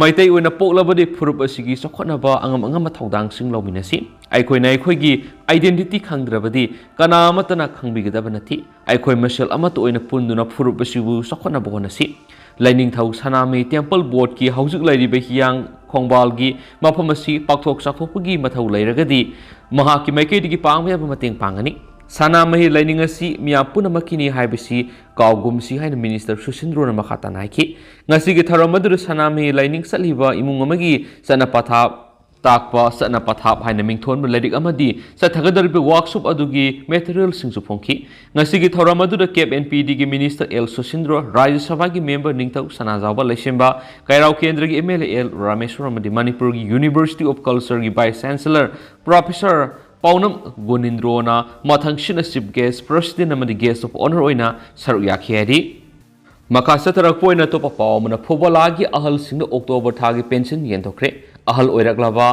ꯃꯩꯇꯩ ꯑꯣꯏꯅ ꯄꯣꯛꯂꯕꯗꯤ ꯐꯨꯔꯨꯞ ꯑꯁꯤꯒꯤ ꯆꯥꯎꯈꯠꯅꯕ ꯑꯉꯝ ꯑꯉꯝꯕ ꯊꯧꯗꯥꯡꯁꯤꯡ ꯂꯧꯃꯤꯟꯅꯁꯤ꯫ ꯑꯩꯈꯣꯏꯅ ꯑꯩꯈꯣꯏꯒꯤ identity ꯈꯪꯗ꯭ꯔꯕꯗꯤ ꯀꯅꯥ ꯑꯃꯠꯇꯅ ꯈꯪꯕꯤꯒꯗꯕ ꯅꯠꯇꯦ꯫ ꯑꯩꯈꯣꯏ ꯃꯁꯦꯜ ꯑꯃꯠꯇ ꯑꯣꯏꯅ ꯄꯨꯟꯗꯨꯅ ꯐꯨꯔꯨꯞ ꯑꯁꯤꯕꯨ ꯆꯥꯎꯈꯠꯅꯕ ꯍꯣꯠꯅꯁꯤ꯫ ꯂꯥꯏꯅꯤꯡꯊꯧ ꯁꯅꯥꯃꯍꯤ temple boardꯀꯤ ꯍꯧꯖꯤꯛ ꯂꯩꯔꯤꯕ ꯍꯤꯌꯥꯡ ꯈꯣꯡꯕꯥꯜꯒꯤ ꯃꯐꯝ ꯑꯁꯤ ꯄꯥꯛꯊꯣꯛ ꯆꯥꯎꯊꯣꯛꯄꯒꯤ ꯃꯊꯧ ꯂꯩꯔꯒꯗꯤ ꯃꯍꯥꯛꯀꯤ ꯃꯥꯏꯀꯩꯗꯒꯤ ꯄꯥꯡꯕ ꯌꯥꯕ ꯃꯇꯦꯡ ꯄꯥꯡꯒꯅꯤ꯫ ꯁꯅꯥꯃꯍꯤ ꯂꯥꯏꯅꯤꯡ ꯑꯁꯤ ꯃꯤꯌꯥꯝ ꯄꯨꯝꯅꯃꯛꯀꯤꯅꯤ ꯍꯥꯏꯕꯁꯤ ꯀꯥꯎꯒꯨꯝꯁꯤ ꯍꯥꯏꯅ Minister ꯁꯨꯁꯤꯟꯗ꯭ꯔꯣꯅ ꯃꯈꯥ ꯇꯥꯅ ꯍꯥꯏꯈꯤ꯫ ꯉꯁꯤꯒꯤ ꯊꯧꯔꯝ ꯑꯗꯨꯗ ꯁꯅꯥꯃꯍꯤ ꯂꯥꯏꯅꯤꯡ ꯆꯠꯂꯤꯕ ꯏꯃꯨꯡ ꯑꯃꯒꯤ ꯆꯠꯅ ꯄꯊꯥꯞ ꯇꯥꯛꯄ ꯆꯠꯅ ꯄꯊꯥꯞ ꯍꯥꯏꯅ ꯃꯤꯡꯊꯣꯟꯕ ꯂꯥꯏꯔꯤꯛ ꯑꯃꯗꯤ ꯆꯠꯊꯒꯗꯧꯔꯤꯕ workshop ꯑꯗꯨꯒꯤ materialꯁꯤꯡꯁꯨ ꯐꯣꯡꯈꯤ꯫ ꯉꯁꯤꯒꯤ ꯊꯧꯔꯝ ꯑꯗꯨꯗ ꯀꯦꯞ ꯑꯦꯟ ꯄꯤ ꯗꯤꯒꯤ Minister ꯑꯦꯜ ꯁꯨꯁꯤꯟꯗ꯭ꯔꯣ, ꯔꯥꯖ꯭ꯌ ꯁꯚꯥꯒꯤ member ꯅꯤꯡꯊꯧ ꯁꯅꯥꯖꯥꯎꯕ ꯂꯩꯁꯦꯝꯕ, ꯀꯩꯔꯥꯎ ꯀꯦꯟꯗ꯭ꯔꯒꯤ ꯑꯦꯝ ꯑꯦꯜ ꯑꯦ ꯑꯦꯜ ꯔꯥꯃꯦꯁ꯭ꯋꯔ ꯑꯃꯗꯤ ꯃꯅꯤꯄꯨꯔꯒꯤ University of Cultureꯒꯤ vice chancellor Professor ꯄꯥꯎꯅꯝ ꯒꯣꯅꯤꯟꯗ꯭ꯔꯣꯅ ꯃꯊꯪꯁꯤꯠꯅ chief guest, president ꯑꯃꯗꯤ guest of honour ꯑꯣꯏꯅ ꯁꯔꯨꯛ ꯌꯥꯈꯤ ꯍꯥꯏꯔꯤ꯫ ꯃꯈꯥ ꯆꯠꯊꯔꯛꯄ ꯑꯣꯏꯅ ꯑꯇꯣꯞꯄ ꯄꯥꯎ ꯑꯃꯅ, ꯐꯣꯕꯣꯂꯥꯒꯤ ꯑꯍꯜꯁꯤꯡꯅ October ꯊꯥꯒꯤ pension ꯌꯦꯟꯊꯣꯛꯈ꯭ꯔꯦ꯫ ꯑꯍꯜ ꯑꯣꯏꯔꯛꯂꯕ,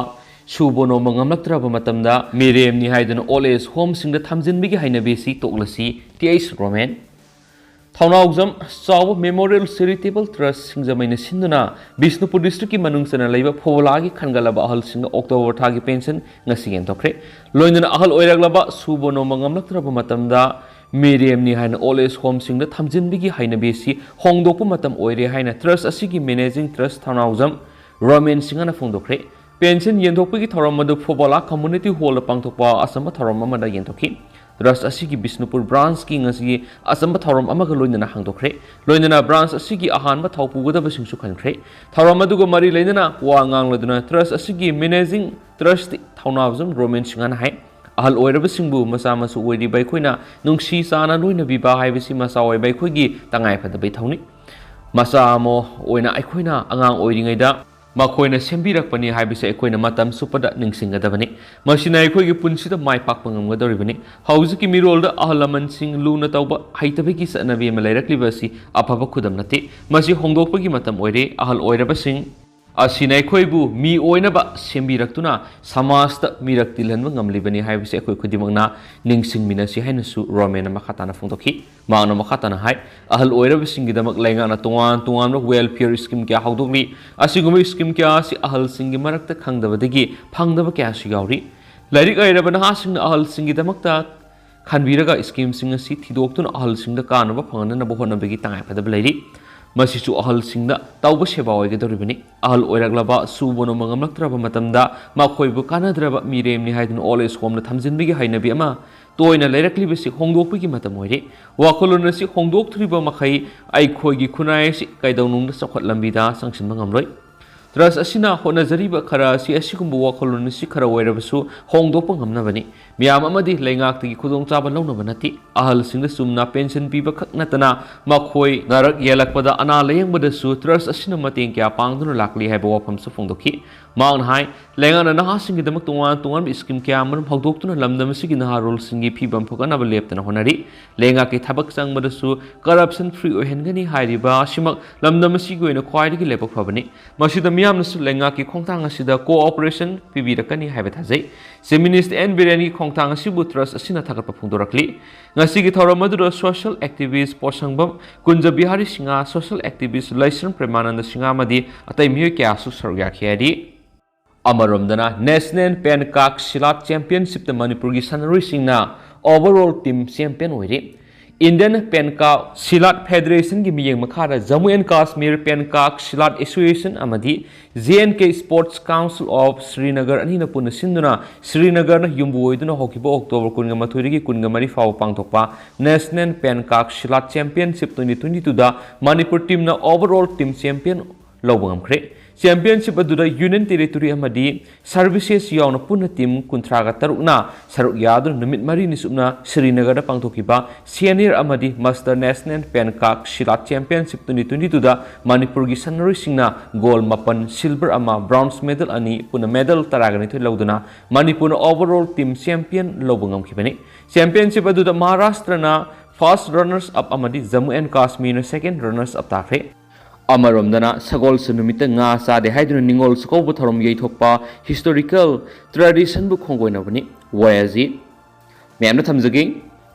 ꯁꯨꯕ ꯅꯣꯝꯕ ꯉꯝꯂꯛꯇ꯭ꯔꯕ ꯃꯇꯝꯗ ꯃꯤꯔꯦꯝꯅꯤ ꯍꯥꯏꯗꯨꯅ old age homeꯁꯤꯡꯗ ꯊꯝꯖꯤꯟꯕꯒꯤ ꯍꯩꯅꯕꯤ ꯑꯁꯤ ꯇꯣꯛꯂꯁꯤ, ꯇꯤ ꯑꯩꯆ ꯔꯣꯃꯦꯟ꯫ ꯊꯧꯅꯥꯎꯖꯝ ꯆꯥꯎꯕ Memorial Charitable Trust ꯁꯤꯡꯖꯃꯩꯅ ꯁꯤꯟꯗꯨꯅ ꯕꯤꯁꯅꯨꯄꯨꯔ districtꯀꯤ ꯃꯅꯨꯡ ꯆꯟꯅ ꯂꯩꯕ ꯐꯣꯕꯣꯂꯥꯒꯤ ꯈꯟꯒꯠꯂꯕ ꯑꯍꯜꯁꯤꯡꯅ October ꯊꯥꯒꯤ pension ꯉꯁꯤ ꯌꯦꯟꯊꯣꯛꯈ꯭ꯔꯦ꯫ ꯂꯣꯏꯅꯅ ꯑꯍꯜ ꯑꯣꯏꯔꯛꯂꯕ, ꯁꯨꯕ ꯅꯣꯝꯕ ꯉꯝꯂꯛꯇ꯭ꯔꯕ ꯃꯇꯝꯗ ꯃꯤꯔꯦꯝꯅꯤ ꯍꯥꯏꯅ old age homeꯁꯤꯡꯗ ꯊꯝꯖꯤꯟꯕꯒꯤ ꯍꯩꯅꯕꯤ ꯑꯁꯤ ꯍꯣꯡꯗꯣꯛꯄ ꯃꯇꯝ ꯑꯣꯏꯔꯦ ꯍꯥꯏꯅ trust ꯑꯁꯤꯒꯤ managing trust ꯊꯧꯅꯥꯎꯖꯝ ꯔꯣꯃꯦꯟ ꯁꯤꯡꯍꯅ ꯐꯣꯡꯗꯣꯛꯈ꯭ꯔꯦ꯫ Pension ꯌꯦꯟꯊꯣꯛꯄꯒꯤ ꯊꯧꯔꯝ ꯑꯗꯨ ꯐꯣꯕꯣꯂꯥ community hallꯗ ꯄꯥꯡꯊꯣꯛꯄ ꯑꯆꯝꯕ ꯊꯧꯔꯝ ꯑꯃꯗ ꯌꯦꯟꯊꯣꯛꯈꯤ꯫ Trust ꯑꯁꯤꯒꯤ ꯕꯤꯁꯅꯨꯄꯨꯔ branchꯀꯤ ꯉꯁꯤꯒꯤ ꯑꯆꯝꯕ ꯊꯧꯔꯝ ꯑꯃꯒ ꯂꯣꯏꯅꯅ ꯍꯥꯡꯗꯣꯛꯈ꯭ꯔꯦ꯫ ꯂꯣꯏꯅꯅ branch ꯑꯁꯤꯒꯤ ꯑꯍꯥꯟꯕ ꯊꯧ ꯄꯨꯒꯗꯕꯁꯤꯡꯁꯨ ꯈꯟꯈ꯭ꯔꯦ꯫ ꯊꯧꯔꯝ ꯑꯗꯨꯒ ꯃꯔꯤ ꯂꯩꯅꯅ ꯋꯥ ꯉꯥꯡꯂꯗꯨꯅ trust ꯑꯁꯤꯒꯤ managing trustee ꯊꯧꯅꯥꯎꯖꯝ ꯔꯣꯃꯦꯟ ꯁꯤꯡꯍꯅ ꯍꯥꯏ, ꯑꯍꯜ ꯑꯣꯏꯔꯕꯁꯤꯡꯕꯨ ꯃꯆꯥ ꯃꯁꯨ ꯑꯣꯏꯔꯤꯕ ꯑꯩꯈꯣꯏꯅ ꯅꯨꯡꯁꯤ ꯆꯥꯟꯅ ꯂꯣꯏꯅꯕꯤꯕ ꯍꯥꯏꯕꯁꯤ ꯃꯆꯥ ꯑꯣꯏꯕ ꯑꯩꯈꯣꯏꯒꯤ ꯇꯉꯥꯏꯐꯗꯕ ꯏꯊꯧꯅꯤ꯫ ꯃꯆꯥ ꯑꯃ ꯑꯣꯏꯅ ꯑꯩꯈꯣꯏꯅ ꯑꯉꯥꯡ ꯑꯣꯏꯔꯤꯉꯩꯗ ꯃꯈꯣꯏꯅ ꯁꯦꯝꯕꯤꯔꯛꯄꯅꯤ ꯍꯥꯏꯕꯁꯤ ꯑꯩꯈꯣꯏꯅ ꯃꯇꯝ ꯆꯨꯞꯄꯗ ꯅꯤꯡꯁꯤꯡꯒꯗꯕꯅꯤ꯫ ꯃꯁꯤꯅ ꯑꯩꯈꯣꯏꯒꯤ ꯄꯨꯟꯁꯤꯗ ꯃꯥꯏ ꯄꯥꯛꯄ ꯉꯝꯒꯗꯧꯔꯤꯕꯅꯤ꯫ ꯍꯧꯖꯤꯛꯀꯤ ꯃꯤꯔꯣꯜꯗ ꯑꯍꯜ ꯂꯃꯟꯁꯤꯡ ꯂꯨꯅ ꯇꯧꯕ ꯍꯩꯇꯕꯒꯤ ꯆꯠꯅꯕꯤ ꯑꯃ ꯂꯩꯔꯛꯂꯤꯕ ꯑꯁꯤ ꯑꯐꯕ ꯈꯨꯗꯝ ꯅꯠꯇꯦ꯫ ꯃꯁꯤ ꯍꯣꯡꯗꯣꯛꯄꯒꯤ ꯃꯇꯝ ꯑꯣꯏꯔꯦ꯫ ꯑꯍꯜ ꯑꯣꯏꯔꯕꯁꯤꯡ ꯑꯁꯤꯅ ꯑꯩꯈꯣꯏꯕꯨ ꯃꯤ ꯑꯣꯏꯅꯕ ꯁꯦꯝꯕꯤꯔꯛꯇꯨꯅ ꯁꯃꯥꯖꯇ ꯃꯤꯔꯛ ꯇꯤꯜꯍꯟꯕ ꯉꯝꯂꯤꯕꯅꯤ ꯍꯥꯏꯕꯁꯤ ꯑꯩꯈꯣꯏ ꯈꯨꯗꯤꯡꯃꯛꯅ ꯅꯤꯡꯁꯤꯡꯃꯤꯟꯅꯁꯤ ꯍꯥꯏꯅꯁꯨ ꯔꯣꯃꯦꯟꯅ ꯃꯈꯥ ꯇꯥꯅ ꯐꯣꯡꯗꯣꯛꯈꯤ꯫ ꯃꯍꯥꯛꯅ ꯃꯈꯥ ꯇꯥꯅ ꯍꯥꯏ, ꯑꯍꯜ ꯑꯣꯏꯔꯕꯁꯤꯡꯒꯤꯗꯃꯛ ꯂꯩꯉꯥꯛꯅ ꯇꯣꯉꯥꯟ ꯇꯣꯉꯥꯟꯕ welfare scheme ꯀꯌꯥ ꯍꯧꯗꯣꯛꯂꯤ꯫ ꯑꯁꯤꯒꯨꯝꯕ scheme ꯀꯌꯥ ꯑꯁꯤ ꯑꯍꯜꯁꯤꯡꯒꯤ ꯃꯔꯛꯇ ꯈꯪꯗꯕꯗꯒꯤ ꯐꯪꯗꯕ ꯀꯌꯥꯁꯨ ꯌꯥꯎꯔꯤ꯫ ꯂꯥꯏꯔꯤꯛ ꯍꯩꯔꯕ ꯅꯍꯥꯁꯤꯡꯅ ꯑꯍꯜꯁꯤꯡꯒꯤꯗꯃꯛꯇ ꯈꯟꯕꯤꯔꯒ schemeꯁꯤꯡ ꯑꯁꯤ ꯊꯤꯗꯣꯛꯇꯨꯅ ꯑꯍꯜꯁꯤꯡꯗ ꯀꯥꯟꯅꯕ ꯐꯪꯍꯟꯅꯕ ꯍꯣꯠꯅꯕꯒꯤ ꯇꯉꯥꯏꯐꯗꯕ ꯂꯩꯔꯤ꯫ ꯃꯁꯤꯁꯨ ꯑꯍꯜꯁꯤꯡꯗ ꯇꯧꯕ ꯁꯦꯕꯥ ꯑꯣꯏꯒꯗꯧꯔꯤꯕꯅꯤ꯫ ꯑꯍꯜ ꯑꯣꯏꯔꯛꯂꯕ, ꯁꯨꯕ ꯅꯣꯝꯕ ꯉꯝꯂꯛꯇ꯭ꯔꯕ ꯃꯇꯝꯗ ꯃꯈꯣꯏꯕꯨ ꯀꯥꯟꯅꯗ꯭ꯔꯕ ꯃꯤꯔꯦꯝꯅꯤ ꯍꯥꯏꯗꯨꯅ old age homeꯗ ꯊꯝꯖꯤꯟꯕꯒꯤ ꯍꯩꯅꯕꯤ ꯑꯃ ꯇꯣꯏꯅ ꯂꯩꯔꯛꯂꯤꯕꯁꯤ ꯍꯣꯡꯗꯣꯛꯄꯒꯤ ꯃꯇꯝ ꯑꯣꯏꯔꯦ꯫ ꯋꯥꯈꯜꯂꯣꯟ ꯑꯁꯤ ꯍꯣꯡꯗꯣꯛꯇ꯭ꯔꯤꯕ ꯃꯈꯩ ꯑꯩꯈꯣꯏꯒꯤ ꯈꯨꯟꯅꯥꯏ ꯑꯁꯤ ꯀꯩꯗꯧꯅꯨꯡꯗ ꯆꯥꯎꯈꯠ ꯂꯝꯕꯤꯗ ꯆꯪꯁꯤꯟꯕ ꯉꯝꯂꯣꯏ꯫ Trust ꯑꯁꯤꯅ ꯍꯣꯠꯅꯖꯔꯤꯕ ꯈꯔ ꯑꯁꯤ ꯑꯁꯤꯒꯨꯝꯕ ꯋꯥꯈꯜꯂꯣꯟ ꯑꯁꯤ ꯈꯔ ꯑꯣꯏꯔꯕꯁꯨ ꯍꯣꯡꯗꯣꯛꯄ ꯉꯝꯅꯕꯅꯤ꯫ ꯃꯤꯌꯥꯝ ꯑꯃꯗꯤ ꯂꯩꯉꯥꯛꯇꯒꯤ ꯈꯨꯗꯣꯡꯆꯥꯕ ꯂꯧꯅꯕ ꯅꯠꯇꯦ꯫ ꯑꯍꯜꯁꯤꯡꯗ ꯆꯨꯝꯅ pension ꯄꯤꯕ ꯈꯛ ꯅꯠꯇꯅ ꯃꯈꯣꯏ ꯅꯥꯔꯛ ꯌꯦꯛꯂꯛꯄꯗ, ꯑꯅꯥ ꯂꯥꯌꯦꯡꯕꯗꯁꯨ trust ꯑꯁꯤꯅ ꯃꯇꯦꯡ ꯀꯌꯥ ꯄꯥꯡꯗꯨꯅ ꯂꯥꯛꯂꯤ ꯍꯥꯏꯕ ꯋꯥꯐꯝꯁꯨ ꯐꯣꯡꯗꯣꯛꯈꯤ꯫ ꯃꯍꯥꯛꯅ ꯍꯥꯏ, ꯂꯩꯉꯥꯛꯅ ꯅꯍꯥꯁꯤꯡꯒꯤꯗꯃꯛ ꯇꯣꯉꯥꯟ ꯇꯣꯉꯥꯟꯕ scheme ꯀꯌꯥ ꯑꯃꯔꯣꯝ ꯍꯧꯗꯣꯛꯇꯨꯅ ꯂꯝꯗꯝ ꯑꯁꯤꯒꯤ ꯅꯍꯥꯔꯣꯜꯁꯤꯡꯒꯤ ꯐꯤꯕꯝ ꯐꯒꯠꯅꯕ ꯂꯦꯞꯇꯅ ꯍꯣꯠꯅꯔꯤ꯫ ꯂꯩꯉꯥꯛꯀꯤ ꯊꯕꯛ ꯆꯪꯕꯗꯁꯨ corruption free ꯑꯣꯏꯍꯟꯒꯅꯤ ꯍꯥꯏꯔꯤꯕ ꯑꯁꯤꯃꯛ ꯂꯝꯗꯝ ꯑꯁꯤꯒꯤ ꯑꯣꯏꯅ ꯈ꯭ꯋꯥꯏꯗꯒꯤ ꯂꯥꯏꯕꯛ ꯐꯕꯅꯤ꯫ ꯃꯁꯤꯗ ꯃꯤꯌꯥꯝꯅꯁꯨ ꯂꯩꯉꯥꯛꯀꯤ ꯈꯣꯡꯊꯥꯡ ꯑꯁꯤꯗ cooperation ꯄꯤꯕꯤꯔꯛꯀꯅꯤ ꯍꯥꯏꯕ ꯊꯥꯖꯩ꯫ Chief Minister N ꯕꯤꯔꯦꯟꯒꯤ ꯈꯣꯡꯊꯥꯡ ꯑꯁꯤꯕꯨ trust ꯑꯁꯤꯅ ꯊꯥꯒꯠꯄ ꯐꯣꯡꯗꯣꯔꯛꯂꯤ꯫ ꯉꯁꯤꯒꯤ ꯊꯧꯔꯝ ꯑꯗꯨꯗ social activist ꯄꯣꯠꯁꯪꯕꯝ ꯀꯨꯟꯖ Bihari Singh, social activist ꯂꯩꯁ꯭ꯔꯝ ꯄ꯭ꯔꯦꯃꯥꯅꯟꯗ Singh ꯑꯃꯗꯤ ꯑꯇꯩ ꯃꯤꯑꯣꯏ ꯀꯌꯥꯁꯨ ꯁꯔꯨꯛ ꯌꯥꯈꯤ ꯍꯥꯏꯔꯤ꯫ ꯑꯃꯔꯣꯝꯗꯅ National Pankak Silat Championshipꯇ ꯃꯅꯤꯄꯨꯔꯒꯤ ꯁꯥꯟꯅꯔꯣꯏꯁꯤꯡꯅ overall team champion ꯑꯣꯏꯔꯤ꯫ Indian Pankak Silat Federationꯒꯤ ꯃꯤꯠꯌꯦꯡ ꯃꯈꯥꯗ Jammu and Kashmir Pankak Silat Association ꯑꯃꯗꯤ J and K Sports Council of Srinagar ꯑꯅꯤꯅ ꯄꯨꯟꯅ ꯁꯤꯟꯗꯨꯅ ꯁ꯭ꯔꯤꯅꯒꯔꯅ ꯌꯨꯝꯕꯨ ꯑꯣꯏꯗꯨꯅ ꯍꯧꯈꯤꯕ October ꯀꯨꯟꯒ ꯃꯥꯊꯣꯏꯗꯒꯤ ꯀꯨꯟꯒ ꯃꯔꯤ ꯐꯥꯎꯕ ꯄꯥꯡꯊꯣꯛꯄ National Pankak Silat Championship twenty twenty twoꯗ Manipur teamꯅ overall team champion ꯂꯧꯕ ꯉꯝꯈ꯭ꯔꯦ꯫ Championship ꯑꯗꯨꯗ Union Territory ꯑꯃꯗꯤ services ꯌꯥꯎꯅ ꯄꯨꯟꯅ team ꯀꯨꯟꯊ꯭ꯔꯥꯒ ꯇꯔꯨꯛꯅ ꯁꯔꯨꯛ ꯌꯥꯗꯨꯅ ꯅꯨꯃꯤꯠ ꯃꯔꯤꯅꯤ ꯆꯨꯞꯅ ꯁ꯭ꯔꯤꯅꯒꯔꯗ ꯄꯥꯡꯊꯣꯛꯈꯤꯕ Senior ꯑꯃꯗꯤ Master National Pankak Silat Championship twenty twenty twoꯗ ꯃꯅꯤꯄꯨꯔꯒꯤ ꯁꯥꯟꯅꯔꯣꯏꯁꯤꯡꯅ gold ꯃꯥꯄꯟ, silver ꯑꯃ, bronze medal ꯑꯅꯤ, ꯄꯨꯟꯅ medal ꯇꯔꯥꯒ ꯅꯤꯊꯣꯏ ꯂꯧꯗꯨꯅ ꯃꯅꯤꯄꯨꯔꯅ overall team champion ꯂꯧꯕ ꯉꯝꯈꯤꯕꯅꯤ꯫ Championship ꯑꯗꯨꯗ ꯃꯍꯥꯔꯥꯁꯇ꯭ꯔꯅ first runners up ꯑꯃꯗꯤ Jammu and Kashmirꯅ second runners up ꯇꯥꯈ꯭ꯔꯦ꯫ ꯑꯃꯔꯣꯝꯗꯅ ꯁꯒꯣꯜꯁꯦꯟ ꯅꯨꯃꯤꯠꯇ ꯉꯥ ꯆꯥꯗꯦ ꯍꯥꯏꯗꯨꯅ ꯅꯤꯉꯣꯜ ꯆꯥꯛꯀꯧꯕ ꯊꯧꯔꯝ ꯌꯩꯊꯣꯛꯄ historical traditionꯕꯨ ꯈꯣꯡꯒꯣꯏꯅꯕꯅꯤ꯫ ꯋꯥꯌꯦꯜꯁꯤ ꯃꯌꯥꯝꯅ ꯊꯝꯖꯒꯦ꯫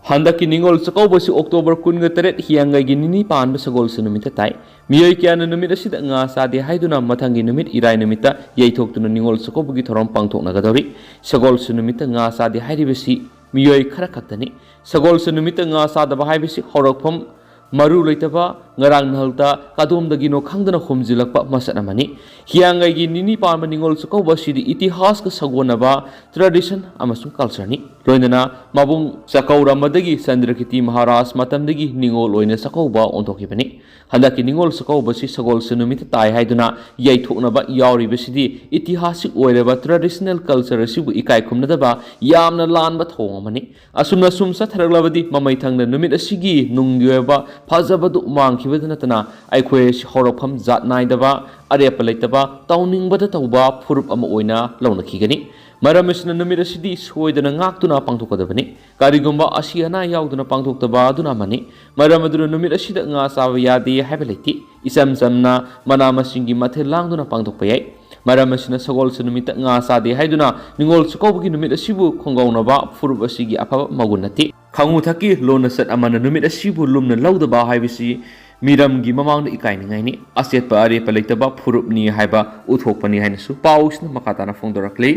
ꯍꯟꯗꯛꯀꯤ ꯅꯤꯉꯣꯜ ꯆꯥꯛꯀꯧꯕꯁꯤ October ꯀꯨꯟꯒ ꯇꯔꯦꯠ ꯍꯤꯌꯥꯡꯒꯩꯒꯤ ꯅꯤꯅꯤ ꯄꯥꯟꯕ ꯁꯒꯣꯜꯁꯦꯟ ꯅꯨꯃꯤꯠꯇ ꯇꯥꯏ꯫ ꯃꯤꯑꯣꯏ ꯀꯌꯥꯅ ꯅꯨꯃꯤꯠ ꯑꯁꯤꯗ ꯉꯥ ꯆꯥꯗꯦ ꯍꯥꯏꯗꯨꯅ ꯃꯊꯪꯒꯤ ꯅꯨꯃꯤꯠ ꯏꯔꯥꯏ ꯅꯨꯃꯤꯠꯇ ꯌꯩꯊꯣꯛꯇꯨꯅ ꯅꯤꯉꯣꯜ ꯆꯥꯛꯀꯧꯕꯒꯤ ꯊꯧꯔꯝ ꯄꯥꯡꯊꯣꯛꯅꯒꯗꯧꯔꯤ꯫ ꯁꯒꯣꯜꯁꯦꯟ ꯅꯨꯃꯤꯠꯇ ꯉꯥ ꯆꯥꯗꯦ ꯍꯥꯏꯔꯤꯕꯁꯤ ꯃꯤꯑꯣꯏ ꯈꯔ ꯈꯛꯇꯅꯤ꯫ ꯁꯒꯣꯜꯁꯦꯟ ꯅꯨꯃꯤꯠꯇ ꯉꯥ ꯆꯥꯗꯕ ꯍꯥꯏꯕꯁꯤ ꯍꯧꯔꯛꯐꯝ ꯃꯔꯨ ꯂꯩꯇꯕ, ꯉꯔꯥꯡ ꯅꯍꯥꯜꯇ ꯀꯗꯣꯝꯗꯒꯤꯅꯣ ꯈꯪꯗꯅ ꯍꯨꯝꯖꯤꯜꯂꯛꯄ ꯃꯁꯛ ꯑꯃꯅꯤ꯫ ꯍꯤꯌꯥꯡꯒꯩꯒꯤ ꯅꯤꯅꯤ ꯄꯥꯟꯕ ꯅꯤꯉꯣꯜ ꯆꯥꯛꯀꯧꯕ ꯑꯁꯤꯗꯤ ꯏꯇꯤꯍꯥꯁꯀ ꯁꯥꯒꯣꯟꯅꯕ tradition ꯑꯃꯁꯨꯡ cultureꯅꯤ꯫ ꯂꯣꯏꯅꯅ ꯃꯕꯨꯡ ꯆꯥꯛꯀꯧꯔꯝꯕꯗꯒꯤ ꯆꯟꯗ꯭ꯔꯀꯤꯇꯤ ꯃꯍꯥꯔꯥꯖ ꯃꯇꯝꯗꯒꯤ ꯅꯤꯉꯣꯜ ꯑꯣꯏꯅ ꯆꯥꯛꯀꯧꯕ ꯑꯣꯟꯊꯣꯛꯈꯤꯕꯅꯤ꯫ ꯍꯟꯗꯛꯀꯤ ꯅꯤꯉꯣꯜ ꯆꯥꯛꯀꯧꯕꯁꯤ ꯁꯒꯣꯜꯁꯦꯟ ꯅꯨꯃꯤꯠꯇ ꯇꯥꯏ ꯍꯥꯏꯗꯨꯅ ꯌꯩꯊꯣꯛꯅꯕ ꯌꯥꯎꯔꯤꯕꯁꯤꯗꯤ ꯏꯇꯤꯍꯥꯁꯤꯛ ꯑꯣꯏꯔꯕ traditional culture ꯑꯁꯤꯕꯨ ꯏꯀꯥꯏ ꯈꯨꯝꯅꯗꯕ ꯌꯥꯝꯅ ꯂꯥꯟꯕ ꯊꯧꯑꯣꯡ ꯑꯃꯅꯤ꯫ ꯑꯁꯨꯝꯅ ꯁꯨꯝ ꯆꯠꯊꯔꯛꯂꯕꯗꯤ ꯃꯃꯩꯊꯪꯗ ꯅꯨꯃꯤꯠ ꯑꯁꯤꯒꯤ ꯅꯨꯡꯒꯤ ꯑꯣꯏꯕ ꯐꯖꯕꯗꯨ ꯃꯥꯡꯈꯤꯕꯗ ꯅꯠꯇꯅ ꯑꯩꯈꯣꯏ ꯑꯁꯤ ꯍꯧꯔꯛꯐꯝ ꯖꯥꯠ ꯅꯥꯏꯗꯕ, ꯑꯔꯦꯞꯄ ꯂꯩꯇꯕ, ꯇꯧꯅꯤꯡꯕꯗ ꯇꯧꯕ ꯐꯨꯔꯨꯞ ꯑꯃ ꯑꯣꯏꯅ ꯂꯧꯅꯈꯤꯒꯅꯤ꯫ ꯃꯔꯝ ꯑꯁꯤꯅ ꯅꯨꯃꯤꯠ ꯑꯁꯤꯗꯤ ꯁꯣꯏꯗꯅ ꯉꯥꯛꯇꯨꯅ ꯄꯥꯡꯊꯣꯛꯀꯗꯕꯅꯤ꯫ ꯀꯔꯤꯒꯨꯝꯕ ꯑꯁꯤ ꯑꯅꯥ ꯌꯥꯎꯗꯨꯅ ꯄꯥꯡꯊꯣꯛꯇꯕ ꯑꯗꯨꯅ ꯑꯃꯅꯤ꯫ ꯃꯔꯝ ꯑꯗꯨꯅ ꯅꯨꯃꯤꯠ ꯑꯁꯤꯗ ꯉꯥ ꯆꯥꯕ ꯌꯥꯗꯦ ꯍꯥꯏꯕ ꯂꯩꯇꯦ꯫ ꯏꯆꯝ ꯆꯝꯅ ꯃꯅꯥ ꯃꯁꯤꯡꯒꯤ ꯃꯊꯦꯜ ꯂꯥꯡꯗꯨꯅ ꯄꯥꯡꯊꯣꯛꯄ ꯌꯥꯏ꯫ ꯃꯔꯝ ꯑꯁꯤꯅ ꯁꯒꯣꯜꯁꯦꯟ ꯅꯨꯃꯤꯠꯇ ꯉꯥ ꯆꯥꯗꯦ ꯍꯥꯏꯗꯨꯅ ꯅꯤꯉꯣꯜ ꯆꯥꯛꯀꯧꯕꯒꯤ ꯅꯨꯃꯤꯠ ꯑꯁꯤꯕꯨ ꯈꯣꯡꯒꯥꯎꯅꯕ ꯐꯨꯔꯨꯞ ꯑꯁꯤꯒꯤ ꯑꯐꯕ ꯃꯒꯨꯟ ꯅꯠꯇꯦ꯫ ꯈꯪꯉꯨ ꯊꯛꯀꯤ ꯂꯣꯟ ꯂꯤꯆꯠ ꯑꯃꯅ ꯅꯨꯃꯤꯠ ꯑꯁꯤꯕꯨ ꯂꯨꯝꯅ ꯂꯧꯗꯕ ꯍꯥꯏꯕꯁꯤ ꯃꯤꯔꯝꯒꯤ ꯃꯃꯥꯡꯗ ꯏꯀꯥꯏꯅꯤꯡꯉꯥꯏꯅꯤ, ꯑꯆꯦꯠꯄ ꯑꯔꯦꯞꯄ ꯂꯩꯇꯕ ꯐꯨꯔꯨꯞꯅꯤ ꯍꯥꯏꯕ ꯎꯠꯊꯣꯛꯄꯅꯤ ꯍꯥꯏꯅꯁꯨ ꯄꯥꯎꯁꯤꯅ ꯃꯈꯥ ꯇꯥꯅ ꯐꯣꯡꯗꯣꯔꯛꯂꯤ꯫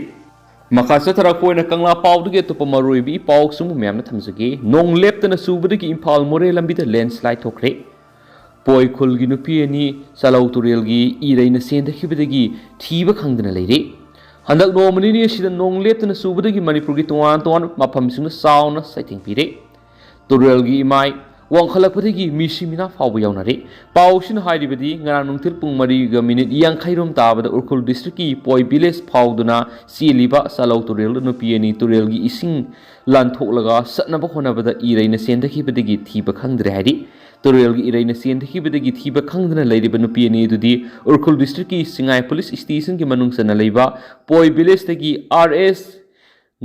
ꯃꯈꯥ ꯆꯠꯊꯔꯛꯄ ꯑꯣꯏꯅ ꯀꯪꯂꯥ ꯄꯥꯎꯗꯒꯤ ꯑꯇꯣꯞꯄ ꯃꯔꯨꯑꯣꯏꯕ ꯏ ꯄꯥꯎꯁꯤꯡꯕꯨ ꯃꯌꯥꯝꯅ ꯊꯝꯖꯒꯦ꯫ ꯅꯣꯡ ꯂꯦꯞꯇꯅ ꯆꯨꯕꯗꯒꯤ ꯏꯝꯐꯥꯜ ꯃꯣꯔꯦ ꯂꯝꯕꯤꯗ landslide ꯊꯣꯛꯈ꯭ꯔꯦ꯫ ꯄꯣꯏ ꯈꯨꯜꯒꯤ ꯅꯨꯄꯤ ꯑꯅꯤ ꯆꯥꯂꯧ ꯇꯨꯔꯦꯜꯒꯤ ꯏꯔꯩꯅ ꯆꯦꯟꯊꯈꯤꯕꯗꯒꯤ ꯊꯤꯕ ꯈꯪꯗꯅ ꯂꯩꯔꯦ꯫ ꯍꯟꯗꯛ ꯅꯣꯡꯃ ꯅꯤꯅꯤ ꯑꯁꯤꯗ ꯅꯣꯡ ꯂꯦꯞꯇꯅ ꯆꯨꯕꯗꯒꯤ ꯃꯅꯤꯄꯨꯔꯒꯤ ꯇꯣꯉꯥꯟ ꯇꯣꯉꯥꯟꯕ ꯃꯐꯝꯁꯤꯡꯗ ꯆꯥꯎꯅ ꯆꯩꯊꯦꯡ ꯄꯤꯔꯦ꯫ ꯇꯨꯔꯦꯜꯒꯤ ꯏꯃꯥꯏ ꯋꯥꯡꯈꯠꯂꯛꯄꯗꯒꯤ ꯃꯤꯁꯤ ꯃꯤꯅꯥ ꯐꯥꯎꯕ ꯌꯥꯎꯅꯔꯦ꯫ ꯄꯥꯎꯁꯤꯅ ꯍꯥꯏꯔꯤꯕꯗꯤ ꯉꯔꯥꯡ ꯅꯨꯡꯊꯤꯜ ꯄꯨꯡ ꯃꯔꯤꯒ ꯃꯤꯅꯤꯠ ꯌꯥꯡꯈꯩꯔꯣꯝ ꯇꯥꯕꯗ ꯎꯈ꯭ꯔꯨꯜ districtꯀꯤ ꯄꯣꯏ village ꯐꯥꯎꯗꯨꯅ ꯆꯦꯜꯂꯤꯕ ꯆꯥꯂꯧ ꯇꯨꯔꯦꯜꯗ ꯅꯨꯄꯤ ꯑꯅꯤ ꯇꯨꯔꯦꯜꯒꯤ ꯏꯁꯤꯡ ꯂꯥꯟꯊꯣꯛꯂꯒ ꯆꯠꯅꯕ ꯍꯣꯠꯅꯕꯗ ꯏꯔꯩꯅ ꯆꯦꯟꯊꯈꯤꯕꯗꯒꯤ ꯊꯤꯕ ꯈꯪꯗ꯭ꯔꯦ ꯍꯥꯏꯔꯤ꯫ ꯇꯨꯔꯦꯜꯒꯤ ꯏꯔꯩꯅ ꯆꯦꯟꯊꯈꯤꯕꯗꯒꯤ ꯊꯤꯕ ꯈꯪꯗꯅ ꯂꯩꯔꯤꯕ ꯅꯨꯄꯤ ꯑꯅꯤ ꯑꯗꯨꯗꯤ ꯎꯈ꯭ꯔꯨꯜ districtꯀꯤ ꯁꯤꯡꯉꯥꯏ police stationꯒꯤ ꯃꯅꯨꯡ ꯆꯟꯅ ꯂꯩꯕ ꯄꯣꯏ villageꯇꯒꯤ R S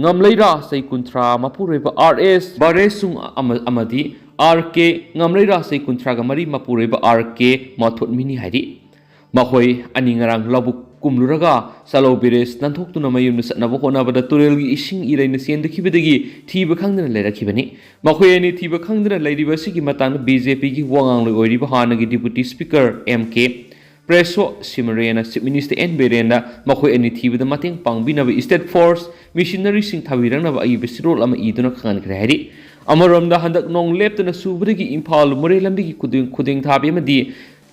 ꯉꯝꯂꯩꯔꯥ ꯆꯍꯤ ꯀꯨꯟꯊ꯭ꯔꯥ ꯃꯄꯨꯔꯣꯏꯕ R S ꯕꯔꯦꯁꯨꯡ ꯑꯃ-, ꯑꯃꯗꯤ ꯑꯥꯔ ꯀꯦ ꯉꯝꯔꯩ ꯔꯥꯁꯩ ꯀꯨꯟꯊ꯭ꯔꯥꯒ ꯃꯔꯤ ꯃꯄꯨꯔꯣꯏꯕ ꯑꯥꯔ ꯀꯦ ꯃꯊꯣꯠꯃꯤꯅꯤ ꯍꯥꯏꯔꯤ꯫ ꯃꯈꯣꯏ ꯑꯅꯤ ꯉꯔꯥꯡ ꯂꯧꯕꯨꯛ ꯀꯨꯝꯂꯨꯔꯒ ꯆꯥꯂꯧ ꯕꯦꯔꯦꯖ ꯅꯥꯟꯊꯣꯛꯇꯨꯅ ꯃꯌꯨꯝꯗ ꯆꯠꯅꯕ ꯍꯣꯠꯅꯕꯗ ꯇꯨꯔꯦꯜꯒꯤ ꯏꯁꯤꯡ ꯏꯔꯩꯅ ꯆꯦꯟꯊꯈꯤꯕꯗꯒꯤ ꯊꯤꯕ ꯈꯪꯗꯅ ꯂꯩꯔꯛꯈꯤꯕꯅꯤ꯫ ꯃꯈꯣꯏ ꯑꯅꯤ ꯊꯤꯕ ꯈꯪꯗꯅ ꯂꯩꯔꯤꯕ ꯑꯁꯤꯒꯤ ꯃꯇꯥꯡꯗ ꯕꯤ ꯖꯦ ꯄꯤꯒꯤ ꯋꯥ ꯉꯥꯡꯂꯣꯏ ꯑꯣꯏꯔꯤꯕ ꯍꯥꯟꯅꯒꯤ deputy speaker M K Preshow ꯁꯤꯃꯔꯦꯅ ꯆꯤꯐ ꯃꯤꯅꯤꯁꯇꯔ ꯑꯦꯟ ꯕꯤꯔꯦꯟꯅ ꯃꯈꯣꯏ ꯑꯅꯤ ꯊꯤꯕꯗ ꯃꯇꯦꯡ ꯄꯥꯡꯕꯤꯅꯕ ꯏꯁꯇꯦꯠ ꯐꯣꯔꯁ ꯃꯤꯁꯅꯔꯤꯁꯤꯡ ꯊꯥꯕꯤꯔꯛꯅꯕ ꯑꯏꯕ ꯆꯦꯔꯣꯜ ꯑꯃ ꯏꯗꯨꯅ ꯈꯪꯍꯟꯈ꯭ꯔꯦ ꯍꯥꯏꯔꯤ꯫ ꯑꯃꯔꯣꯝꯗ ꯍꯟꯗꯛ ꯅꯣꯡ ꯂꯦꯞꯇꯅ ꯆꯨꯕꯗꯒꯤ ꯏꯝꯐꯥꯜ ꯃꯣꯔꯦ ꯂꯝꯕꯤꯒꯤ ꯈꯨꯗꯤꯡ ꯈꯨꯗꯤꯡ ꯊꯥꯕꯤ ꯑꯃꯗꯤ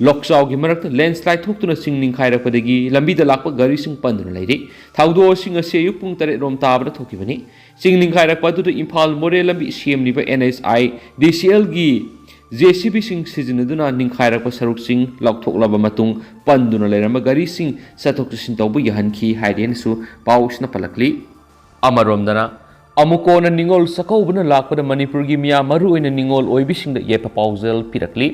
ꯂꯣꯛꯆꯥꯎꯒꯤ ꯃꯔꯛꯇ ꯂꯦꯟꯁ꯭ꯂꯥꯏꯗ ꯊꯣꯛꯇꯨꯅ ꯆꯤꯡ ꯅꯤꯡꯈꯥꯏꯔꯛꯄꯗꯒꯤ ꯂꯝꯕꯤꯗ ꯂꯥꯛꯄ ꯒꯥꯔꯤꯁꯤꯡ ꯄꯟꯗꯨꯅ ꯂꯩꯔꯤ꯫ ꯊꯧꯗꯣꯛ ꯑꯁꯤ ꯉꯁꯤ ꯑꯌꯨꯛ ꯄꯨꯡ ꯇꯔꯦꯠ ꯔꯣꯝ ꯇꯥꯕꯗ ꯊꯣꯛꯈꯤꯕꯅꯤ꯫ ꯆꯤꯡ ꯅꯤꯡꯈꯥꯏꯔꯛꯄ ꯑꯗꯨꯗ ꯏꯝꯐꯥꯜ ꯃꯣꯔꯦ ꯂꯝꯕꯤ ꯁꯦꯝꯂꯤꯕ ꯑꯦꯟ ꯑꯩꯆ ꯑꯥꯏ ꯗꯤ ꯁꯤ ꯑꯦꯜꯒꯤ ꯖꯦ ꯁꯤ ꯕꯤꯁꯤꯡ ꯁꯤꯖꯤꯟꯅꯗꯨꯅ ꯅꯤꯡꯈꯥꯏꯔꯛꯄ ꯁꯔꯨꯛꯁꯤꯡ ꯂꯧꯊꯣꯛꯂꯕ ꯃꯇꯨꯡ ꯄꯟꯗꯨꯅ ꯂꯩꯔꯝꯕ ꯒꯥꯔꯤꯁꯤꯡ ꯆꯠꯊꯣꯛ ꯆꯠꯁꯤꯟ ꯇꯧꯕ ꯌꯥꯍꯟꯈꯤ ꯍꯥꯏꯔꯦꯅꯁꯨ ꯄꯥꯎꯁꯤꯅ ꯄꯜꯂꯛꯂꯤ꯫ ꯑꯃꯔꯣꯝꯗꯅ ꯑꯃꯨꯛꯀꯣꯟꯅ ꯅꯤꯉꯣꯜ ꯆꯥꯛꯀꯧꯕꯅ ꯂꯥꯛꯄꯗ ꯃꯅꯤꯄꯨꯔꯒꯤ ꯃꯤꯌꯥꯝ ꯃꯔꯨꯑꯣꯏꯅ ꯅꯤꯉꯣꯜ ꯑꯣꯏꯕꯤꯁꯤꯡꯗ ꯌꯥꯏꯐ ꯄꯥꯎꯖꯦꯜ ꯄꯤꯔꯛꯂꯤ꯫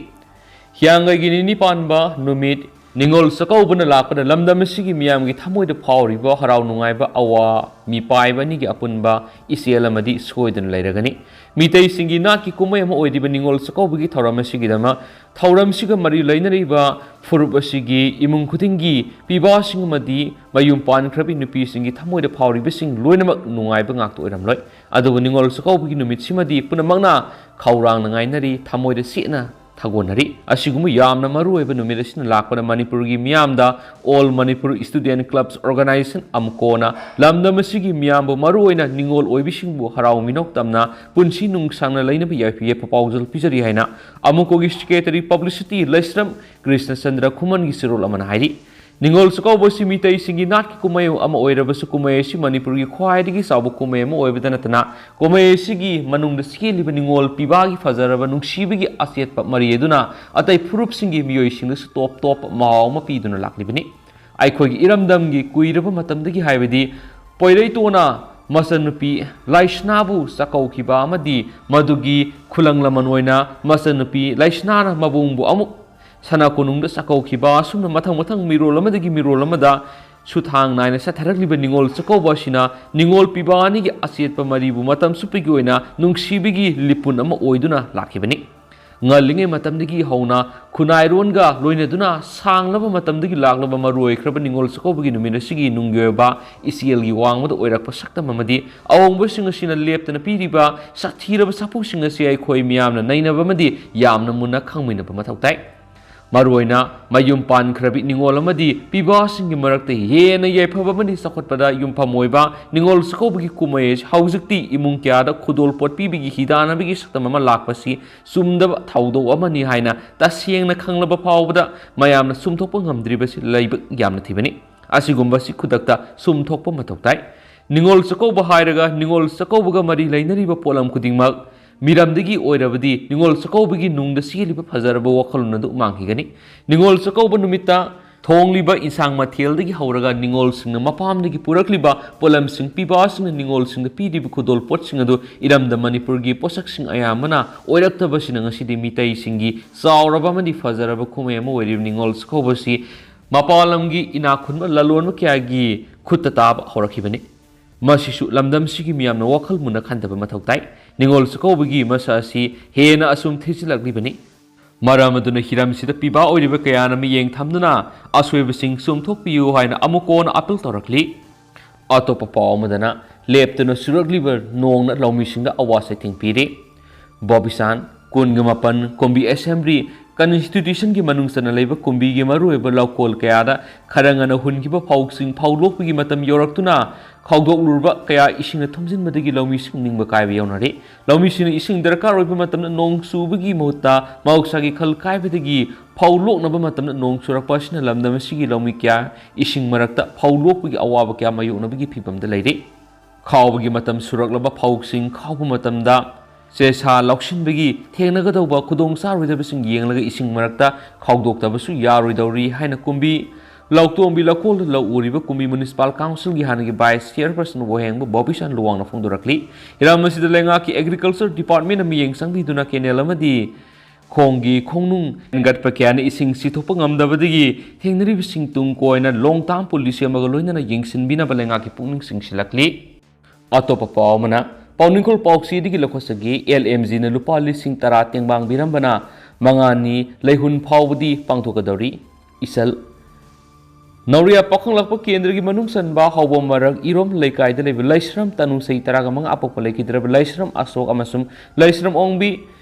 ꯍꯤꯌꯥꯡꯒꯩꯒꯤ ꯅꯤꯅꯤ ꯄꯥꯟꯕ ꯅꯨꯃꯤꯠ ꯅꯤꯉꯣꯜ ꯆꯥꯛꯀꯧꯕꯅ ꯂꯥꯛꯄꯗ ꯂꯝꯗꯝ ꯑꯁꯤꯒꯤ ꯃꯤꯌꯥꯝꯒꯤ ꯊꯃꯣꯏꯗ ꯐꯥꯎꯔꯤꯕ ꯍꯔꯥꯎ ꯅꯨꯡꯉꯥꯏꯕ ꯑꯋꯥ ꯃꯤꯄꯥꯏꯕ ꯑꯅꯤꯒꯤ ꯑꯄꯨꯟꯕ ꯏꯆꯦꯜ ꯑꯃꯗꯤ ꯁꯣꯏꯗꯅ ꯂꯩꯔꯒꯅꯤ꯫ ꯃꯤꯇꯩꯁꯤꯡꯒꯤ ꯅꯥꯠꯀꯤ ꯀꯨꯝꯍꯩ ꯑꯃ ꯑꯣꯏꯔꯤꯕ ꯅꯤꯉꯣꯜ ꯆꯥꯛꯀꯧꯕꯒꯤ ꯊꯧꯔꯝ ꯑꯁꯤꯒꯤꯗꯃꯛ ꯊꯧꯔꯝꯁꯤꯒ ꯃꯔꯤ ꯂꯩꯅꯔꯤꯕ ꯐꯨꯔꯨꯞ ꯑꯁꯤꯒꯤ ꯏꯃꯨꯡ ꯈꯨꯗꯤꯡꯒꯤ ꯄꯤꯕꯥꯁꯤꯡ ꯑꯃꯗꯤ ꯃꯌꯨꯝ ꯄꯥꯟꯈ꯭ꯔꯕꯤ ꯅꯨꯄꯤꯁꯤꯡꯒꯤ ꯊꯃꯣꯏꯗ ꯐꯥꯎꯔꯤꯕꯁꯤꯡ ꯂꯣꯏꯅꯃꯛ ꯅꯨꯡꯉꯥꯏꯕ ꯉꯥꯛꯇ ꯑꯣꯏꯔꯝꯂꯣꯏ꯫ ꯑꯗꯨꯕꯨ ꯅꯤꯉꯣꯜ ꯆꯥꯛꯀꯧꯕꯒꯤ ꯅꯨꯃꯤꯠꯁꯤꯃꯗꯤ ꯄꯨꯝꯅꯃꯛꯅ ꯈꯧꯔꯥꯡꯅ ꯉꯥꯏꯅꯔꯤ, ꯊꯃꯣꯏꯗ ꯆꯦꯠꯅ ꯊꯥꯒꯣꯟꯅꯔꯤ꯫ ꯑꯁꯤꯒꯨꯝꯕ ꯌꯥꯝꯅ ꯃꯔꯨꯑꯣꯏꯕ ꯅꯨꯃꯤꯠ ꯑꯁꯤꯅ ꯂꯥꯛꯄꯗ ꯃꯅꯤꯄꯨꯔꯒꯤ ꯃꯤꯌꯥꯝꯗ All Manipur Student Clubs Organization, ꯑꯃꯨꯀꯣꯅ ꯂꯝꯗꯝ ꯑꯁꯤꯒꯤ ꯃꯤꯌꯥꯝꯕꯨ, ꯃꯔꯨꯑꯣꯏꯅ ꯅꯤꯉꯣꯜ ꯑꯣꯏꯕꯤꯁꯤꯡꯕꯨ ꯍꯔꯥꯎ ꯃꯤꯅꯣꯛ ꯇꯝꯅ ꯄꯨꯟꯁꯤ ꯅꯨꯡꯁꯥꯡꯅ ꯂꯩꯅꯕ ꯌꯥꯏꯐ ꯌꯥꯏꯐ ꯄꯥꯎꯖꯦꯜ ꯄꯤꯖꯔꯤ ꯍꯥꯏꯅ ꯑꯃꯨꯀꯣꯒꯤ ꯁꯦꯀ꯭ꯔꯦꯇꯔꯤ ꯄꯕ꯭ꯂꯤꯁꯤꯇꯤ ꯂꯩꯁ꯭ꯔꯝ ꯀ꯭ꯔꯤꯁꯅꯆꯟꯗ꯭ꯔ ꯈꯨꯃꯟꯒꯤ ꯆꯦꯔꯣꯜ ꯑꯃꯅ ꯍꯥꯏꯔꯤ꯫ ꯅꯤꯉꯣꯜ ꯆꯥꯛꯀꯧꯕ ꯑꯁꯤ ꯃꯤꯇꯩꯁꯤꯡꯒꯤ ꯅꯥꯠꯀꯤ ꯀꯨꯝꯍꯩ ꯑꯃ ꯑꯣꯏꯔꯕꯁꯨ, ꯀꯨꯝꯍꯩ ꯑꯁꯤ ꯃꯅꯤꯄꯨꯔꯒꯤ ꯈ꯭ꯋꯥꯏꯗꯒꯤ ꯆꯥꯎꯕ ꯀꯨꯝꯍꯩ ꯑꯃ ꯑꯣꯏꯕꯗ ꯅꯠꯇꯅ, ꯀꯨꯝꯍꯩ ꯑꯁꯤꯒꯤ ꯃꯅꯨꯡꯗ ꯆꯦꯜꯂꯤꯕ ꯅꯤꯉꯣꯜ ꯄꯤꯕꯥꯒꯤ ꯐꯖꯔꯕ ꯅꯨꯡꯁꯤꯕꯒꯤ ꯑꯆꯦꯠꯄ ꯃꯔꯤ ꯑꯗꯨꯅ ꯑꯇꯩ ꯐꯨꯔꯨꯞꯁꯤꯡꯒꯤ ꯃꯤꯑꯣꯏꯁꯤꯡꯗꯁꯨ ꯇꯣꯞ ꯇꯣꯞꯄ ꯃꯍꯥꯎ ꯑꯃ ꯄꯤꯗꯨꯅ ꯂꯥꯛꯂꯤꯕꯅꯤ꯫ ꯑꯩꯈꯣꯏꯒꯤ ꯏꯔꯝꯗꯝꯒꯤ ꯀꯨꯏꯔꯕ ꯃꯇꯝꯗꯒꯤ, ꯍꯥꯏꯕꯗꯤ ꯄꯣꯏꯔꯩꯇꯣꯟꯅ ꯃꯆꯟꯅꯨꯄꯤ ꯂꯥꯏꯁꯅꯥꯕꯨ ꯆꯥꯛꯀꯧꯈꯤꯕ ꯑꯃꯗꯤ ꯃꯗꯨꯒꯤ ꯈꯨꯂꯪ ꯂꯃꯟ ꯑꯣꯏꯅ ꯃꯆꯟꯅꯨꯄꯤ ꯂꯥꯏꯁꯅꯥꯅ ꯃꯕꯨꯡꯕꯨ ꯑꯃꯨꯛ ꯁꯅꯥ ꯀꯣꯅꯨꯡꯗ ꯆꯥꯛꯀꯧꯈꯤꯕ, ꯑꯁꯨꯝꯅ ꯃꯊꯪ ꯃꯊꯪ ꯃꯤꯔꯣꯜ ꯑꯃꯗꯒꯤ ꯃꯤꯔꯣꯜ ꯑꯃꯗ ꯁꯨꯊꯥꯡ ꯅꯥꯏꯅ ꯆꯠꯊꯔꯛꯂꯤꯕ ꯅꯤꯉꯣꯜ ꯆꯥꯛꯀꯧꯕ ꯑꯁꯤꯅ ꯅꯤꯉꯣꯜ ꯄꯤꯕ ꯑꯅꯤꯒꯤ ꯑꯆꯦꯠꯄ ꯃꯔꯤꯕꯨ ꯃꯇꯝ ꯆꯨꯞꯄꯒꯤ ꯑꯣꯏꯅ ꯅꯨꯡꯁꯤꯕꯒꯤ ꯂꯤꯄꯨꯟ ꯑꯃ ꯑꯣꯏꯗꯨꯅ ꯂꯥꯛꯈꯤꯕꯅꯤ꯫ ꯉꯜꯂꯤꯉꯩ ꯃꯇꯝꯗꯒꯤ ꯍꯧꯅ ꯈꯨꯟꯅꯥꯏꯔꯣꯟꯒ ꯂꯣꯏꯅꯗꯨꯅ ꯁꯥꯡꯂꯕ ꯃꯇꯝꯗꯒꯤ ꯂꯥꯛꯂꯕ ꯃꯔꯨ ꯑꯣꯏꯈ꯭ꯔꯕ ꯅꯤꯉꯣꯜ ꯆꯥꯛꯀꯧꯕꯒꯤ ꯅꯨꯃꯤꯠ ꯑꯁꯤꯒꯤ ꯅꯨꯡꯒꯤ ꯑꯣꯏꯕ ꯏꯆꯦꯜꯒꯤ ꯋꯥꯡꯃꯗ ꯑꯣꯏꯔꯛꯄ ꯁꯛꯇꯝ ꯑꯃꯗꯤ ꯑꯍꯣꯡꯕꯁꯤꯡ ꯑꯁꯤꯅ ꯂꯦꯞꯇꯅ ꯄꯤꯔꯤꯕ ꯁꯥꯊꯤꯔꯕ ꯁꯥꯐꯨꯁꯤꯡ ꯑꯁꯤ ꯑꯩꯈꯣꯏ ꯃꯤꯌꯥꯝꯅ ꯅꯩꯅꯕ ꯑꯃꯗꯤ ꯌꯥꯝꯅ ꯃꯨꯟꯅ ꯈꯪꯃꯤꯟꯅꯕ ꯃꯊꯧ ꯇꯥꯏ꯫ ꯃꯔꯨꯑꯣꯏꯅ ꯃꯌꯨꯝ ꯄꯥꯟꯈ꯭ꯔꯕꯤ ꯅꯤꯉꯣꯜ ꯑꯃꯗꯤ ꯄꯤꯕꯥꯁꯤꯡꯒꯤ ꯃꯔꯛꯇ ꯍꯦꯟꯅ ꯌꯥꯏꯐꯕ ꯑꯃꯗꯤ ꯆꯥꯎꯈꯠꯄꯗ ꯌꯨꯝꯐꯝ ꯑꯣꯏꯕ ꯅꯤꯉꯣꯜ ꯆꯥꯛꯀꯧꯕꯒꯤ ꯀꯨꯝꯍꯩ ꯑꯁꯤ ꯍꯧꯖꯤꯛꯇꯤ ꯏꯃꯨꯡ ꯀꯌꯥꯗ ꯈꯨꯗꯣꯜ ꯄꯣꯠ ꯄꯤꯕꯒꯤ ꯍꯤꯗꯥꯟꯅꯕꯒꯤ ꯁꯛꯇꯝ ꯑꯃ ꯂꯥꯛꯄꯁꯤ ꯆꯨꯝꯗꯕ ꯊꯧꯗꯣꯛ ꯑꯃꯅꯤ ꯍꯥꯏꯅ ꯇꯁꯦꯡꯅ ꯈꯪꯂꯕ ꯐꯥꯎꯕꯗ ꯃꯌꯥꯝꯅ ꯆꯨꯝꯊꯣꯛꯄ ꯉꯝꯗ꯭ꯔꯤꯕꯁꯤ ꯂꯥꯏꯕꯛ ꯌꯥꯝꯅ ꯊꯤꯕꯅꯤ꯫ ꯑꯁꯤꯒꯨꯝꯕꯁꯤ ꯈꯨꯗꯛꯇ ꯆꯨꯝꯊꯣꯛꯄ ꯃꯊꯧ ꯇꯥꯏ꯫ ꯅꯤꯉꯣꯜ ꯆꯥꯛꯀꯧꯕ ꯍꯥꯏꯔꯒ ꯅꯤꯉꯣꯜ ꯆꯥꯛꯀꯧꯕꯒ ꯃꯔꯤ ꯂꯩꯅꯔꯤꯕ ꯄꯣꯠꯂꯝ ꯈꯨꯗꯤꯡꯃꯛ ꯃꯤꯔꯝꯗꯒꯤ ꯑꯣꯏꯔꯕꯗꯤ ꯅꯤꯉꯣꯜ ꯆꯥꯛꯀꯧꯕꯒꯤ ꯅꯨꯡꯗ ꯆꯦꯜꯂꯤꯕ ꯐꯖꯔꯕ ꯋꯥꯈꯜꯂꯣꯟ ꯑꯗꯨ ꯃꯥꯡꯈꯤꯒꯅꯤ꯫ ꯅꯤꯉꯣꯜ ꯆꯥꯛꯀꯧꯕ ꯅꯨꯃꯤꯠꯇ ꯊꯣꯡꯂꯤꯕ ꯏꯟꯁꯥꯡ ꯃꯊꯦꯜꯗꯒꯤ ꯍꯧꯔꯒ ꯅꯤꯉꯣꯜꯁꯤꯡꯅ ꯃꯄꯥꯝꯗꯒꯤ ꯄꯨꯔꯛꯂꯤꯕ ꯄꯣꯠꯂꯝꯁꯤꯡ, ꯄꯤꯕꯥꯁꯤꯡꯅ ꯅꯤꯉꯣꯜꯁꯤꯡꯗ ꯄꯤꯔꯤꯕ ꯈꯨꯗꯣꯜ ꯄꯣꯠꯁꯤꯡ ꯑꯗꯨ ꯏꯔꯝꯗꯝ ꯃꯅꯤꯄꯨꯔꯒꯤ ꯄꯣꯠꯁꯛꯁꯤꯡ ꯑꯌꯥꯝꯕꯅ ꯑꯣꯏꯔꯛꯇꯕꯁꯤꯅ ꯉꯁꯤꯗꯤ ꯃꯤꯇꯩꯁꯤꯡꯒꯤ ꯆꯥꯎꯔꯕ ꯑꯃꯗꯤ ꯐꯖꯔꯕ ꯀꯨꯝꯍꯩ ꯑꯃ ꯑꯣꯏꯔꯤꯕ ꯅꯤꯉꯣꯜ ꯆꯥꯛꯀꯧꯕꯁꯤ ꯃꯄꯥꯟ ꯂꯝꯒꯤ ꯏꯅꯥꯛ ꯈꯨꯟꯕ ꯂꯂꯣꯟꯕ ꯀꯌꯥꯒꯤ ꯈꯨꯠꯇ ꯇꯥꯕ ꯍꯧꯔꯛꯈꯤꯕꯅꯤ꯫ ꯃꯁꯤꯁꯨ ꯂꯝꯗꯝꯁꯤꯒꯤ ꯃꯤꯌꯥꯝꯅ ꯋꯥꯈꯜ ꯃꯨꯟꯅ ꯈꯟꯊꯕ ꯃꯊꯧ ꯇꯥꯏ꯫ ꯅꯤꯉꯣꯜ ꯆꯥꯛꯀꯧꯕꯒꯤ ꯃꯁꯛ ꯑꯁꯤ ꯍꯦꯟꯅ ꯑꯁꯨꯝ ꯊꯤꯖꯤꯜꯂꯛꯂꯤꯕꯅꯤ꯫ ꯃꯔꯝ ꯑꯗꯨꯅ ꯍꯤꯔꯝꯁꯤꯗ ꯄꯤꯕꯥ ꯑꯣꯏꯔꯤꯕ ꯀꯌꯥꯅ ꯃꯤꯠꯌꯦꯡ ꯊꯝꯗꯨꯅ ꯑꯁꯣꯏꯕꯁꯤꯡ ꯆꯨꯝꯊꯣꯛꯄꯤꯌꯨ ꯍꯥꯏꯅ ꯑꯃꯨꯛ ꯍꯟꯅ ꯑꯄꯤꯜ ꯇꯧꯔꯛꯂꯤ꯫ ꯑꯇꯣꯞꯄ ꯄꯥꯎ ꯑꯃꯗꯅ ꯂꯦꯞꯇꯅ ꯆꯨꯔꯛꯂꯤꯕ ꯅꯣꯡꯅ ꯂꯧꯃꯤꯁꯤꯡꯗ ꯑꯋꯥ ꯆꯩꯊꯦꯡ ꯄꯤꯔꯤ꯫ ꯕꯣꯕꯤꯁꯥꯟ, ꯀꯨꯟꯒ ꯃꯥꯄꯟ, ꯀꯨꯝꯕꯤ ꯑꯦꯁꯦꯝꯕ꯭ꯂꯤ ꯀꯟꯁꯇꯤꯇ꯭ꯌꯨꯁꯟꯒꯤ ꯃꯅꯨꯡ ꯆꯟꯅ ꯂꯩꯕ ꯀꯨꯝꯕꯤꯒꯤ ꯃꯔꯨꯑꯣꯏꯕ ꯂꯧꯀꯣꯜ ꯀꯌꯥꯗ ꯈꯔ ꯉꯟꯅ ꯍꯨꯟꯈꯤꯕ ꯐꯧꯁꯤꯡ ꯐꯧ ꯂꯣꯛꯄꯒꯤ ꯃꯇꯝ ꯌꯧꯔꯛꯇꯨꯅ ꯈꯥꯎꯗꯣꯛꯂꯨꯔꯕ ꯀꯌꯥ ꯏꯁꯤꯡꯅ ꯊꯨꯝꯖꯤꯟꯕꯗꯒꯤ ꯂꯧꯃꯤꯁꯤꯡ ꯅꯤꯡꯕ ꯀꯥꯏꯕ ꯌꯥꯎꯅꯔꯤ꯫ ꯂꯧꯃꯤꯁꯤꯡꯅ ꯏꯁꯤꯡ ꯗꯔꯀꯥꯔ ꯑꯣꯏꯕ ꯃꯇꯝꯗ ꯅꯣꯡ ꯆꯨꯕꯒꯤ ꯃꯍꯨꯠꯇ ꯃꯍꯧꯁꯥꯒꯤ ꯈꯜ ꯀꯥꯏꯕꯗꯒꯤ ꯐꯧ ꯂꯣꯛꯅꯕ ꯃꯇꯝꯗ ꯅꯣꯡ ꯆꯨꯔꯛꯄ ꯑꯁꯤꯅ ꯂꯝꯗꯝ ꯑꯁꯤꯒꯤ ꯂꯧꯃꯤ ꯀꯌꯥ ꯏꯁꯤꯡ ꯃꯔꯛꯇ ꯐꯧ ꯂꯣꯛꯄꯒꯤ ꯑꯋꯥꯕ ꯀꯌꯥ ꯃꯥꯌꯣꯛꯅꯕꯒꯤ ꯐꯤꯚꯝꯗ ꯂꯩꯔꯤ꯫ ꯈꯥꯎꯕꯒꯤ ꯃꯇꯝ ꯁꯨꯔꯛꯂꯕ ꯐꯧꯁꯤꯡ ꯈꯥꯎꯕ ꯃꯇꯝꯗ ꯆꯦꯁꯥ ꯂꯧꯁꯤꯟꯕꯒꯤ ꯊꯦꯡꯅꯒꯗꯧꯕ ꯈꯨꯗꯣꯡ ꯆꯥꯔꯣꯏꯗꯕꯁꯤꯡ ꯌꯦꯡꯂꯒ ꯏꯁꯤꯡ ꯃꯔꯛꯇ ꯈꯥꯎꯗꯣꯛꯇꯕꯁꯨ ꯌꯥꯔꯣꯏꯗꯧꯔꯤ ꯍꯥꯏꯅ ꯀꯨꯝꯕꯤ ꯂꯧꯇꯣꯡꯕꯤ ꯂꯧꯀꯣꯜꯗ ꯂꯧ ꯎꯔꯤꯕ ꯀꯨꯝꯕꯤ ꯃ꯭ꯌꯨꯅꯤꯁꯤꯄꯥꯜ ꯀꯥꯎꯟꯁꯤꯜꯒꯤ ꯍꯥꯟꯅꯒꯤ ꯚꯥꯏꯁ ꯆꯤꯌꯔꯄꯔꯁꯟ ꯋꯥꯍꯦꯡꯕ ꯕꯣꯕꯤꯁꯥꯟ ꯂꯨꯋꯥꯡꯅ ꯐꯣꯡꯗꯣꯔꯛꯂꯤ꯫ ꯍꯤꯔꯝ ꯑꯁꯤꯗ ꯂꯩꯉꯥꯛꯀꯤ ꯑꯦꯒ꯭ꯔꯤꯀꯜꯆꯔ ꯗꯤꯄꯥꯔꯠꯃꯦꯟꯅ ꯃꯤꯠꯌꯦꯡ ꯆꯪꯕꯤꯗꯨꯅ ꯀꯦꯅꯦꯜ ꯑꯃꯗꯤ ꯈꯣꯡꯒꯤ ꯈꯣꯡꯅꯨꯡ ꯍꯦꯟꯒꯠꯄ ꯀꯌꯥꯅ ꯏꯁꯤꯡ ꯆꯤꯊꯣꯛꯄ ꯉꯝꯗꯕꯗꯒꯤ ꯊꯦꯡꯅꯔꯤꯕꯁꯤꯡ ꯇꯨꯡ ꯀꯣꯏꯅ ꯂꯣꯡ ꯇꯥꯝ ꯄꯨꯂꯤꯁ ꯑꯃꯒ ꯂꯣꯏꯅꯅ ꯌꯦꯡꯁꯤꯟꯕꯤꯅꯕ ꯂꯩꯉꯥꯛꯀꯤ ꯄꯨꯛꯅꯤꯡ ꯆꯤꯡꯁꯤꯜꯂꯛꯂꯤ꯫ ꯑꯇꯣꯞꯄ ꯄꯥꯎ ꯑꯃꯅ, ꯄꯥꯎꯅꯤꯡꯈꯣꯜ ꯄꯥꯎꯆꯦꯗꯒꯤ ꯂꯧꯈꯠꯆꯒꯦ, ꯑꯦꯜ ꯑꯦꯝ ꯖꯤꯅ ꯂꯨꯄꯥ ꯂꯤꯁꯤꯡ ꯇꯔꯥ ꯇꯦꯡꯕꯥꯡꯕꯤꯔꯝꯕꯅ ꯃꯉꯥꯅꯤ ꯂꯩꯍꯨꯟ ꯐꯥꯎꯕꯗꯤ ꯄꯥꯡꯊꯣꯛꯀꯗꯧꯔꯤ꯫ ꯏꯁꯜ ꯅꯧꯔꯤꯌꯥ ꯄꯥꯈꯪꯂꯛꯄ ꯀꯦꯟꯗ꯭ꯔꯒꯤ ꯃꯅꯨꯡ ꯆꯟꯕ ꯍꯧꯕ ꯃꯔꯛ ꯏꯔꯣꯝ ꯂꯩꯀꯥꯏꯗ ꯂꯩꯕ ꯂꯩꯁ꯭ꯔꯝ ꯇꯅꯨ ꯆꯍꯤ ꯇꯔꯥꯒ ꯃꯉꯥ ꯑꯄꯣꯛꯄ ꯂꯩꯈꯤꯗ꯭ꯔꯕ ꯂꯩꯁ꯭ꯔꯝ ꯑꯁꯣꯛ ꯑꯃꯁꯨꯡ ꯂꯩꯁ꯭ꯔꯝ ꯑꯣꯡꯕꯤ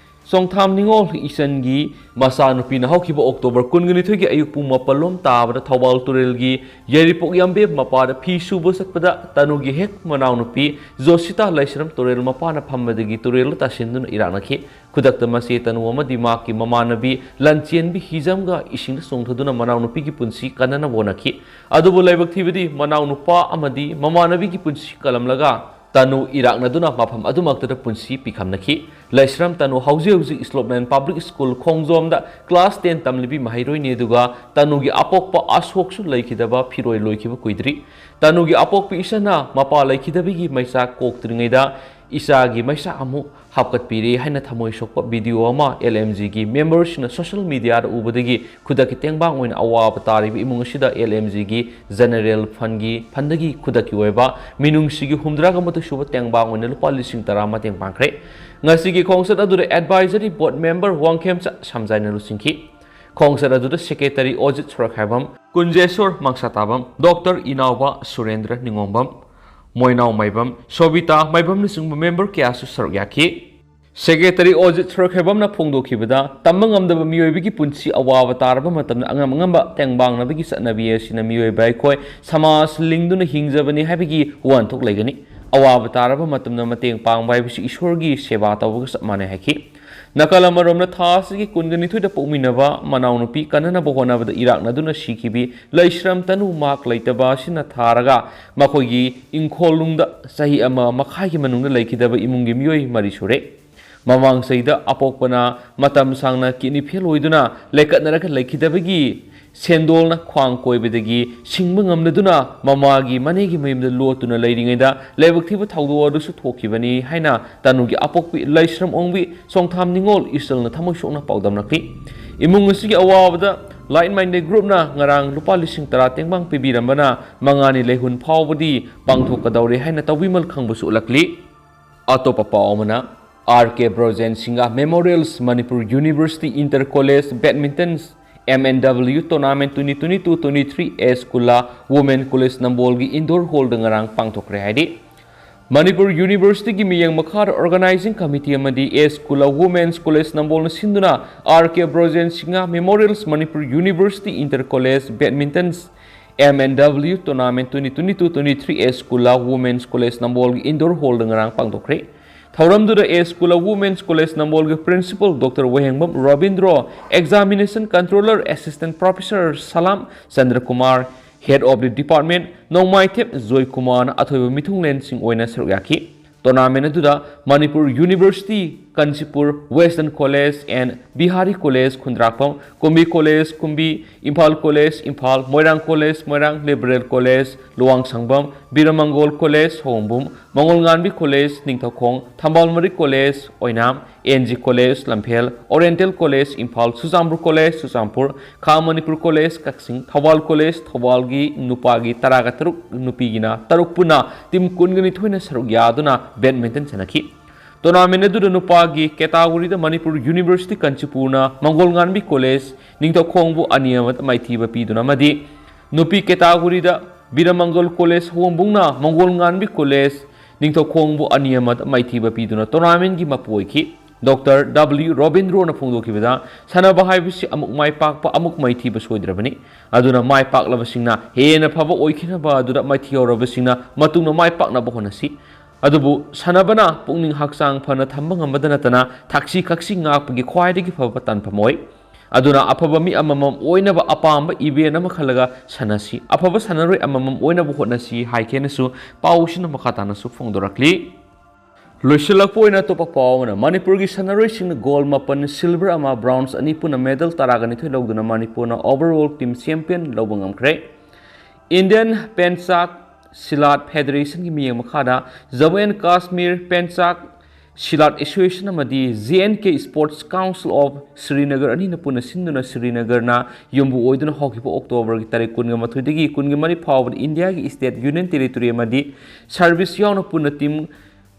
ꯆꯣꯡꯊꯥꯝ ꯅꯤꯉꯣꯜ ꯏꯆꯟꯒꯤ ꯃꯆꯥꯅꯨꯄꯤꯅ ꯍꯧꯈꯤꯕ ꯑꯣꯛꯇꯣꯕꯔ ꯀꯨꯟꯒ ꯅꯤꯊꯣꯏꯒꯤ ꯑꯌꯨꯛ ꯄꯨꯡ ꯃꯥꯄꯜ ꯂꯣꯝ ꯇꯥꯕꯗ ꯊꯧꯕꯥꯜ ꯇꯨꯔꯦꯜꯒꯤ ꯌꯥꯏꯔꯤꯄꯣꯛ ꯌꯥꯝꯕꯦꯝ ꯃꯄꯥꯗ ꯐꯤ ꯁꯨꯕ ꯆꯠꯄꯗ ꯇꯅꯨꯒꯤ ꯍꯦꯛ ꯃꯅꯥꯎꯅꯨꯄꯤ ꯖꯣꯁꯤꯇꯥ ꯂꯩꯁ꯭ꯔꯝ ꯇꯨꯔꯦꯜ ꯃꯄꯥꯟꯗ ꯐꯝꯕꯗꯒꯤ ꯇꯨꯔꯦꯜꯗ ꯇꯥꯁꯤꯟꯗꯨꯅ ꯏꯔꯥꯛꯅꯈꯤ꯫ ꯈꯨꯗꯛꯇ ꯃꯆꯦ ꯇꯅꯨ ꯑꯃꯗꯤ ꯃꯍꯥꯛꯀꯤ ꯃꯃꯥꯟꯅꯕꯤ ꯂꯟꯆꯦꯟꯕꯤ ꯍꯤꯖꯝꯒ ꯏꯁꯤꯡꯗ ꯆꯣꯡꯊꯗꯨꯅ ꯃꯅꯥꯎꯅꯨꯄꯤꯒꯤ ꯄꯨꯟꯁꯤ ꯀꯟꯅꯅꯕ ꯍꯣꯠꯅꯈꯤ꯫ ꯑꯗꯨꯕꯨ ꯂꯥꯏꯕꯛ ꯊꯤꯕꯗꯤ ꯃꯅꯥꯎꯅꯨꯄꯥ ꯑꯃꯗꯤ ꯃꯃꯥꯟꯅꯕꯤꯒꯤ ꯄꯨꯟꯁꯤ ꯀꯜꯂꯝꯂꯒ ꯇꯅꯨ ꯏꯔꯥꯛꯅꯗꯨꯅ ꯃꯐꯝ ꯑꯗꯨꯃꯛꯇꯗ ꯄꯨꯟꯁꯤ ꯄꯤꯈꯝꯅꯈꯤ꯫ ꯂꯩꯁ꯭ꯔꯝ ꯇꯅꯨ ꯍꯧꯖꯤꯛ ꯍꯧꯖꯤꯛ ꯏꯁꯂꯣꯞꯂꯦꯟ ꯄꯕ꯭ꯂꯤꯛ ꯁ꯭ꯀꯨꯜ ꯈꯣꯡꯖꯣꯝꯗ ꯀ꯭ꯂꯥꯁ ꯇꯦꯟ ꯇꯝꯂꯤꯕꯤ ꯃꯍꯩꯔꯣꯏꯅꯤ, ꯑꯗꯨꯒ ꯇꯅꯨꯒꯤ ꯑꯄꯣꯛꯄ ꯑꯁꯣꯛꯁꯨ ꯂꯩꯈꯤꯗꯕ ꯐꯤꯔꯣꯏ ꯂꯣꯏꯈꯤꯕ ꯀꯨꯏꯗ꯭ꯔꯤ꯫ ꯇꯅꯨꯒꯤ ꯑꯄꯣꯛꯄꯤ ꯏꯆꯟꯅ ꯃꯄꯥ ꯂꯩꯈꯤꯗꯕꯒꯤ ꯃꯩꯆꯥꯛ ꯀꯣꯛꯇ꯭ꯔꯤꯉꯩꯗ ꯏꯆꯥꯒꯤ ꯃꯩꯆꯥꯛ ꯑꯃꯨꯛ ꯍꯥꯞꯀꯠꯄꯤꯔꯦ ꯍꯥꯏꯅ ꯊꯃꯣꯏ ꯁꯣꯛꯄ ꯚꯤꯗꯤꯑꯣ ꯑꯃ ꯑꯦꯜ ꯑꯦꯝ ꯖꯤꯒꯤ ꯃꯦꯝꯕꯔꯁꯤꯡꯅ ꯁꯣꯁꯤꯌꯦꯜ ꯃꯤꯗꯤꯌꯥꯗ ꯎꯕꯗꯒꯤ ꯈꯨꯗꯛꯀꯤ ꯇꯦꯡꯕꯥꯡ ꯑꯣꯏꯅ ꯑꯋꯥꯕ ꯇꯥꯔꯤꯕ ꯏꯃꯨꯡ ꯑꯁꯤꯗ ꯑꯦꯜ ꯑꯦꯝ ꯖꯤꯒꯤ ꯖꯦꯅꯔꯦꯜ ꯐꯟꯒꯤ, ꯐꯟꯗꯒꯤ ꯈꯨꯗꯛꯀꯤ ꯑꯣꯏꯕ ꯃꯤꯅꯨꯡꯁꯤꯒꯤ ꯍꯨꯝꯗ꯭ꯔꯥꯒ ꯃꯥꯊꯣꯏ ꯁꯨꯕ ꯇꯦꯡꯕꯥꯡ ꯑꯣꯏꯅ ꯂꯨꯄꯥ ꯂꯤꯁꯤꯡ ꯇꯔꯥ ꯃꯇꯦꯡ ꯄꯥꯡꯈ꯭ꯔꯦ꯫ ꯉꯁꯤꯒꯤ ꯈꯣꯡꯆꯠ ꯑꯗꯨꯗ ꯑꯦꯗꯚꯥꯏꯖꯔꯤ ꯕꯣꯔꯗ ꯃꯦꯝꯕꯔ ꯋꯥꯡꯈꯦꯝꯆꯥ ꯁꯝꯖꯥꯏꯅ ꯂꯨꯆꯤꯡꯈꯤ꯫ ꯈꯣꯡꯆꯠ ꯑꯗꯨꯗ ꯁꯦꯀ꯭ꯔꯦꯇꯔꯤ ꯑꯣꯖꯤꯠ ꯁꯣꯔꯛꯈꯥꯏꯕꯝ, ꯀꯨꯟꯖꯦꯁꯣꯔ ꯃꯪꯁꯥꯇꯥꯕꯝ, ꯗꯣꯛꯇꯔ ꯏꯅꯥꯎꯕ ꯁꯨꯔꯦꯟꯗ꯭ꯔ ꯅꯤꯉꯣꯝꯕꯝ, ꯃꯣꯏꯅꯥꯎ ꯃꯥꯏꯕꯝ, ꯁꯣꯕꯤꯇꯥ ꯃꯥꯏꯕꯝꯅꯆꯤꯡꯕ ꯃꯦꯝꯕꯔ ꯀꯌꯥꯁꯨ ꯁꯔꯨꯛ ꯌꯥꯈꯤ꯫ ꯁꯦꯀ꯭ꯔꯦꯇꯔꯤ ꯑꯣꯖꯤꯠ ꯁꯣꯔꯛꯈꯥꯏꯕꯝꯅ ꯐꯣꯡꯗꯣꯛꯈꯤꯕꯗ, ꯇꯝꯕ ꯉꯝꯗꯕ ꯃꯤꯑꯣꯏꯕꯒꯤ ꯄꯨꯟꯁꯤ ꯑꯋꯥꯕ ꯇꯥꯔꯕ ꯃꯇꯝꯗ ꯑꯉꯝ ꯑꯉꯝꯕ ꯇꯦꯡꯕꯥꯡꯅꯕꯒꯤ ꯆꯠꯅꯕꯤ ꯑꯁꯤꯅ ꯃꯤꯑꯣꯏꯕ ꯑꯩꯈꯣꯏ ꯁꯃꯥꯖ ꯂꯤꯡꯗꯨꯅ ꯍꯤꯡꯖꯕꯅꯤ ꯍꯥꯏꯕꯒꯤ ꯋꯥꯍꯟꯊꯣꯛ ꯂꯩꯒꯅꯤ꯫ ꯑꯋꯥꯕ ꯇꯥꯔꯕ ꯃꯇꯝꯗ ꯃꯇꯦꯡ ꯄꯥꯡꯕ ꯍꯥꯏꯕꯁꯤ ꯏꯁꯣꯔꯒꯤ ꯁꯦꯕꯥ ꯇꯧꯕꯒ ꯆꯞ ꯃꯥꯟꯅꯩ ꯍꯥꯏꯈꯤ꯫ ꯅꯥꯀꯜ ꯑꯃꯔꯣꯝꯗ, ꯊꯥ ꯑꯁꯤꯒꯤ ꯀꯨꯟꯒ ꯅꯤꯊꯣꯏꯗ ꯄꯣꯛꯃꯤꯟꯅꯕ ꯃꯅꯥꯎꯅꯨꯄꯤ ꯀꯟꯅꯅꯕ ꯍꯣꯠꯅꯕꯗ ꯏꯔꯥꯛꯅꯗꯨꯅ ꯁꯤꯈꯤꯕꯤ ꯂꯩꯁ꯭ꯔꯝ ꯇꯅꯨ ꯃꯍꯥꯛ ꯂꯩꯇꯕ ꯑꯁꯤꯅ ꯊꯥꯔꯒ ꯃꯈꯣꯏꯒꯤ ꯏꯪꯈꯣꯜꯅꯨꯡꯗ ꯆꯍꯤ ꯑꯃ ꯃꯈꯥꯏꯒꯤ ꯃꯅꯨꯡꯗ ꯂꯩꯈꯤꯗꯕ ꯏꯃꯨꯡꯒꯤ ꯃꯤꯑꯣꯏ ꯃꯔꯤ ꯁꯨꯔꯦ꯫ ꯃꯃꯥꯡ ꯆꯍꯤꯗ ꯑꯄꯣꯛꯄꯅ ꯃꯇꯝ ꯁꯥꯡꯅ ꯀꯤꯗꯅꯤ ꯐꯦꯜ ꯑꯣꯏꯗꯨꯅ ꯂꯩꯀꯠꯅꯔꯒ ꯂꯩꯈꯤꯗꯕꯒꯤ ꯁꯦꯟꯗꯣꯜꯅ ꯈ꯭ꯋꯥꯡ ꯀꯣꯏꯕꯗꯒꯤ ꯁꯤꯡꯕ ꯉꯝꯂꯗꯨꯅ ꯃꯃꯥꯒꯤ ꯃꯅꯦꯒꯤ ꯃꯌꯨꯝꯗ ꯂꯣꯠꯇꯨꯅ ꯂꯩꯔꯤꯉꯩꯗ ꯂꯥꯏꯕꯛ ꯊꯤꯕ ꯊꯧꯗꯣꯛ ꯑꯗꯨꯁꯨ ꯊꯣꯛꯈꯤꯕꯅꯤ ꯍꯥꯏꯅ ꯇꯥꯅꯨꯒꯤ ꯑꯄꯣꯛꯄꯤ ꯂꯩꯁ꯭ꯔꯝ ꯑꯣꯡꯕꯤ ꯆꯣꯡꯊꯥꯝ ꯅꯤꯉꯣꯜ ꯏꯆꯜꯅ ꯊꯃꯣꯏ ꯁꯣꯛꯅ ꯄꯥꯎꯗꯝꯂꯛꯂꯤ꯫ ꯏꯃꯨꯡ ꯑꯁꯤꯒꯤ ꯑꯋꯥꯕꯗ Like Minded Groupꯅ ꯉꯔꯥꯡ ꯂꯨꯄꯥ ꯂꯤꯁꯤꯡ ꯇꯔꯥ ꯇꯦꯡꯕꯥꯡ ꯄꯤꯕꯤꯔꯝꯕꯅ ꯃꯉꯥꯅꯤ ꯂꯩꯍꯨꯟ ꯐꯥꯎꯕꯗꯤ ꯄꯥꯡꯊꯣꯛꯀꯗꯧꯔꯦ ꯍꯥꯏꯅ ꯇꯧꯕꯤꯃꯜ ꯈꯪꯕꯁꯨ ꯎꯠꯂꯛꯂꯤ꯫ ꯑꯇꯣꯞꯄ ꯄꯥꯎ ꯑꯃꯅ, R K Brojen Singha Memorials Manipur University Inter College Badminton M N W Tournament twenty twenty-two twenty-three S Kulla Women College ꯅꯝꯕꯣꯜꯒꯤ indoor hallꯗ ꯉꯔꯥꯡ ꯄꯥꯡꯊꯣꯛꯈ꯭ꯔꯦ ꯍꯥꯏꯔꯤ꯫ ꯃꯅꯤꯄꯨꯔ ꯌꯨꯅꯤꯚꯔꯁꯤꯇꯤꯒꯤ ꯃꯤꯠꯌꯦꯡ ꯃꯈꯥꯗ organizing committee ꯑꯃꯗꯤ S Kulla Women's College ꯅꯝꯕꯣꯜꯅ ꯁꯤꯟꯗꯨꯅ R K Brojen Singha Memorials Manipur University Inter College Badminton M N W Tournament twenty twenty-two twenty-three S Kulla Women's College ꯅꯝꯕꯣꯜꯒꯤ indoor hallꯗ ꯉꯔꯥꯡ ꯄꯥꯡꯊꯣꯛꯈ꯭ꯔꯦ꯫ ꯊꯧꯔꯝꯗꯨꯗ S Kulla Women's College ꯅꯝꯕꯣꯜꯒꯤ Principal Doctor Wahengbam ꯔꯕꯤꯟꯗ꯭ꯔꯣ, Examination Controller Assistant Professor Salam ꯆꯟꯗ꯭ꯔꯀꯨꯃꯥꯔ, Head of the Department ꯅꯣꯡꯃꯥꯏꯊꯦꯞ ꯖꯣꯏꯀꯨꯃꯥꯔꯅ ꯑꯊꯣꯏꯕ ꯃꯤꯊꯨꯡꯂꯦꯟꯁꯤꯡ ꯑꯣꯏꯅ ꯁꯔꯨꯛ ꯌꯥꯈꯤ꯫ Tournament ꯑꯗꯨꯗ Manipur university, Kanchipur Western College and Bihari College Khundrakpam, Kumbi College Kumbi, Imphal College Imphal, Moirang College Moirang, Liberal College Luwangsangbam, Biramangol College Sawombung, Mangolnganbi College Ningthoukhong, Thambal Marik College Oinam, N G College ꯂꯝꯐꯦꯜ, Oriental College Imphal, Churachandpur College Churachandpur, ꯈꯥ ꯃꯅꯤꯄꯨꯔ College ꯀꯛꯆꯤꯡ, ꯊꯧꯕꯥꯜ College ꯊꯧꯕꯥꯜꯒꯤ ꯅꯨꯄꯥꯒꯤ ꯇꯔꯥꯒ ꯇꯔꯨꯛ, ꯅꯨꯄꯤꯒꯤꯅ ꯇꯔꯨꯛ ꯄꯨꯟꯅ team ꯀꯨꯟꯒ ꯅꯤꯊꯣꯏꯅ ꯁꯔꯨꯛ ꯌꯥꯗꯨꯅ badminton ꯁꯥꯟꯅꯈꯤ꯫ Tournament ꯑꯗꯨꯗ ꯅꯨꯄꯥꯒꯤ categoryꯗ ꯃꯅꯤꯄꯨꯔ ꯌꯨꯅꯤꯚꯔꯁꯤꯇꯤ ꯀꯥꯟꯆꯤꯄꯨꯔꯅ ꯃꯪꯒꯣꯜꯉꯥꯟꯕꯤ College ꯅꯤꯡꯊꯧꯈꯣꯡꯕꯨ ꯑꯅꯤ ꯑꯃꯗ ꯃꯥꯏꯊꯤꯕ ꯄꯤꯗꯨꯅ ꯑꯃꯗꯤ ꯅꯨꯄꯤ categoryꯗ ꯕꯤꯔꯃꯪꯒꯣꯜ College ꯁꯑꯣꯝꯕꯨꯡꯅ ꯃꯪꯒꯣꯜꯉꯥꯟꯕꯤ College ꯅꯤꯡꯊꯧꯈꯣꯡꯕꯨ ꯑꯅꯤ ꯑꯃꯗ ꯃꯥꯏꯊꯤꯕ ꯄꯤꯗꯨꯅ tournamentꯀꯤ ꯃꯄꯨ ꯑꯣꯏꯈꯤ꯫ Doctor W ꯔꯣꯕꯤꯟꯗ꯭ꯔꯣꯅ ꯐꯣꯡꯗꯣꯛꯈꯤꯕꯗ, ꯁꯥꯟꯅꯕ ꯍꯥꯏꯕꯁꯤ ꯑꯃꯨꯛ ꯃꯥꯏ ꯄꯥꯛꯄ, ꯑꯃꯨꯛ ꯃꯥꯏꯊꯤꯕ ꯁꯣꯏꯗ꯭ꯔꯕꯅꯤ꯫ ꯑꯗꯨꯅ ꯃꯥꯏ ꯄꯥꯛꯂꯕꯁꯤꯡꯅ ꯍꯦꯟꯅ ꯐꯕ ꯑꯣꯏꯈꯤꯅꯕ ꯑꯗꯨꯗ ꯃꯥꯏꯊꯤꯍꯧꯔꯕꯁꯤꯡꯅ ꯃꯇꯨꯡꯗ ꯃꯥꯏ ꯄꯥꯛꯅꯕ ꯍꯣꯠꯅꯁꯤ꯫ ꯑꯗꯨꯕꯨ ꯁꯥꯟꯅꯕꯅ ꯄꯨꯛꯅꯤꯡ ꯍꯛꯆꯥꯡ ꯐꯅ ꯊꯝꯕ ꯉꯝꯕꯗ ꯅꯠꯇꯅ ꯊꯛꯁꯤ ꯈꯛꯁꯤ ꯉꯥꯛꯄꯒꯤ ꯈ꯭ꯋꯥꯏꯗꯒꯤ ꯐꯕ ꯇꯥꯟꯐꯝ ꯑꯣꯏ꯫ ꯑꯗꯨꯅ ꯑꯐꯕ ꯃꯤ ꯑꯃꯃꯝ ꯑꯣꯏꯅꯕ ꯑꯄꯥꯝꯕ event ꯑꯃ ꯈꯜꯂꯒ ꯁꯥꯟꯅꯁꯤ꯫ ꯑꯐꯕ ꯁꯥꯟꯅꯔꯣꯏ ꯑꯃꯃꯝ ꯑꯣꯏꯅꯕ ꯍꯣꯠꯅꯁꯤ ꯍꯥꯏꯈꯤꯅꯁꯨ ꯄꯥꯎꯁꯤꯅ ꯃꯈꯥ ꯇꯥꯅꯁꯨ ꯐꯣꯡꯗꯣꯔꯛꯂꯤ꯫ ꯂꯣꯏꯁꯤꯜꯂꯛꯄ ꯑꯣꯏꯅ ꯑꯇꯣꯞꯄ ꯄꯥꯎ ꯑꯃꯅ, ꯃꯅꯤꯄꯨꯔꯒꯤ ꯁꯥꯟꯅꯔꯣꯏꯁꯤꯡꯅ ꯒꯣꯜ ꯃꯥꯄꯟ, ꯁꯤꯜꯚꯔ ꯑꯃ, ꯕ꯭ꯔꯣꯟꯖ ꯑꯅꯤ, ꯄꯨꯟꯅ ꯃꯦꯗꯜ ꯇꯔꯥꯒ ꯅꯤꯊꯣꯏ ꯂꯧꯗꯨꯅ ꯃꯅꯤꯄꯨꯔꯅ ꯑꯣꯚꯔꯑꯣꯜ ꯇꯤꯝ ꯆꯦꯝꯄꯤꯌꯟ ꯂꯧꯕ ꯉꯝꯈ꯭ꯔꯦ꯫ ꯏꯟꯗꯤꯌꯟ ꯄꯦꯟꯆꯥꯛ ꯁꯤꯂꯥꯠ ꯐꯦꯗꯔꯦꯁꯟꯒꯤ ꯃꯤꯠꯌꯦꯡ ꯃꯈꯥꯗ Jammu and Kashmir ꯄꯦꯟꯆꯥꯛ silat association ꯑꯃꯗꯤ J and K Sports Council of Srinagar ꯑꯅꯤꯅ ꯄꯨꯟꯅ ꯁꯤꯟꯗꯨꯅ ꯁ꯭ꯔꯤꯅꯒꯔꯅ ꯌꯨꯝꯕꯨ ꯑꯣꯏꯗꯨꯅ ꯍꯧꯈꯤꯕ ꯑꯣꯛꯇꯣꯕꯔꯒꯤ ꯇꯥꯔꯤꯛ ꯀꯨꯟꯒ ꯃꯥꯊꯣꯏꯗꯒꯤ ꯀꯨꯟꯒ ꯃꯔꯤ ꯐꯥꯎꯕꯗ ꯏꯟꯗꯤꯌꯥꯒꯤ ꯁ꯭ꯇꯦꯠ, ꯌꯨꯅꯤꯌꯟ ꯇꯦꯔꯤꯇꯣꯔꯤ ꯑꯃꯗꯤ ꯁꯔꯚꯤꯁ ꯌꯥꯎꯅ ꯄꯨꯟꯅ ꯇꯤꯝ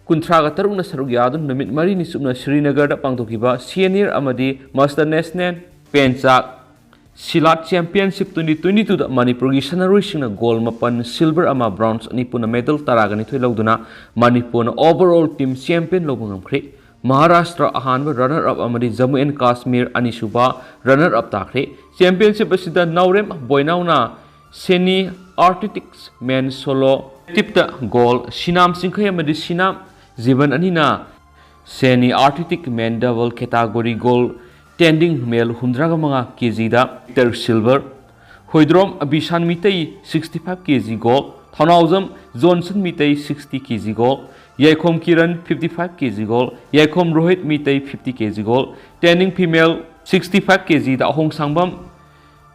ꯀꯨꯟꯊ꯭ꯔꯥꯒ ꯇꯔꯨꯛꯅ ꯁꯔꯨꯛ ꯌꯥꯗꯨꯅ ꯅꯨꯃꯤꯠ ꯃꯔꯤꯅꯤ ꯆꯨꯞꯅ ꯁ꯭ꯔꯤꯅꯒꯔꯗ ꯄꯥꯡꯊꯣꯛꯈꯤꯕ ꯁꯤꯅꯤꯌꯔ ꯑꯃꯗꯤ master national pencak silat championship twenty twenty twoꯗ ꯃꯅꯤꯄꯨꯔꯒꯤ ꯁꯥꯟꯅꯔꯣꯏꯁꯤꯡꯅ ꯒꯣꯜ ꯃꯥꯄꯟ, ꯁꯤꯜꯚꯔ ꯑꯃ, ꯕ꯭ꯔꯣꯟꯖ ꯑꯅꯤ, ꯄꯨꯟꯅ ꯃꯦꯗꯜ ꯇꯔꯥꯒ ꯅꯤꯊꯣꯏ ꯂꯧꯗꯨꯅ ꯃꯅꯤꯄꯨꯔꯅ ꯑꯣꯚꯔꯑꯣꯜ ꯇꯤꯝ ꯆꯦꯝꯄꯤꯌꯟ ꯂꯧꯕ ꯉꯝꯈ꯭ꯔꯦ꯫ ꯃꯍꯥꯔꯥꯁꯇ꯭ꯔ ꯑꯍꯥꯟꯕ ꯔꯟꯅꯔ ꯑꯞ ꯑꯃꯗꯤ ꯖꯝꯃꯨ ꯑꯦꯟ ꯀꯥꯁꯃꯤꯔ ꯑꯅꯤꯁꯨꯕ ꯔꯟꯅꯔ ꯑꯞ ꯇꯥꯈ꯭ꯔꯦ꯫ ꯆꯦꯝꯄꯤꯌꯟꯁꯤꯞ ꯑꯁꯤꯗ ꯅꯥꯎꯔꯦꯝ ꯕꯣꯏꯅꯥꯎꯅ ꯁꯦꯅꯤ ꯑꯥꯔꯇꯤꯁꯇꯤꯛꯁ ꯃꯦꯟ ꯁꯣꯂꯣ ꯇꯤꯞꯇ ꯒꯣꯜ, ꯁꯤꯅꯥꯝ ꯆꯤꯡꯈꯩ ꯑꯃꯗꯤ ꯁꯤꯅꯥꯝ ꯖꯤꯕꯟ ꯑꯅꯤꯅ ꯁꯦꯅꯤ artistic men double category gold Tending Mel ꯍꯨꯝꯗ꯭ꯔꯥꯒ ꯃꯉꯥ ꯀꯦꯖꯤꯗ Peter silver, Hoidrom Bishan Meitei sixty five kg gold, Thounaojam Johnson Meitei sixty kg gold, Yaikhom Kiran fifty five kg gold, Yaikhom Rohit Meitei fifty kg gold, Tending Phimel sixty five kgꯗ ꯑꯍꯣꯡꯁꯥꯡꯕꯝ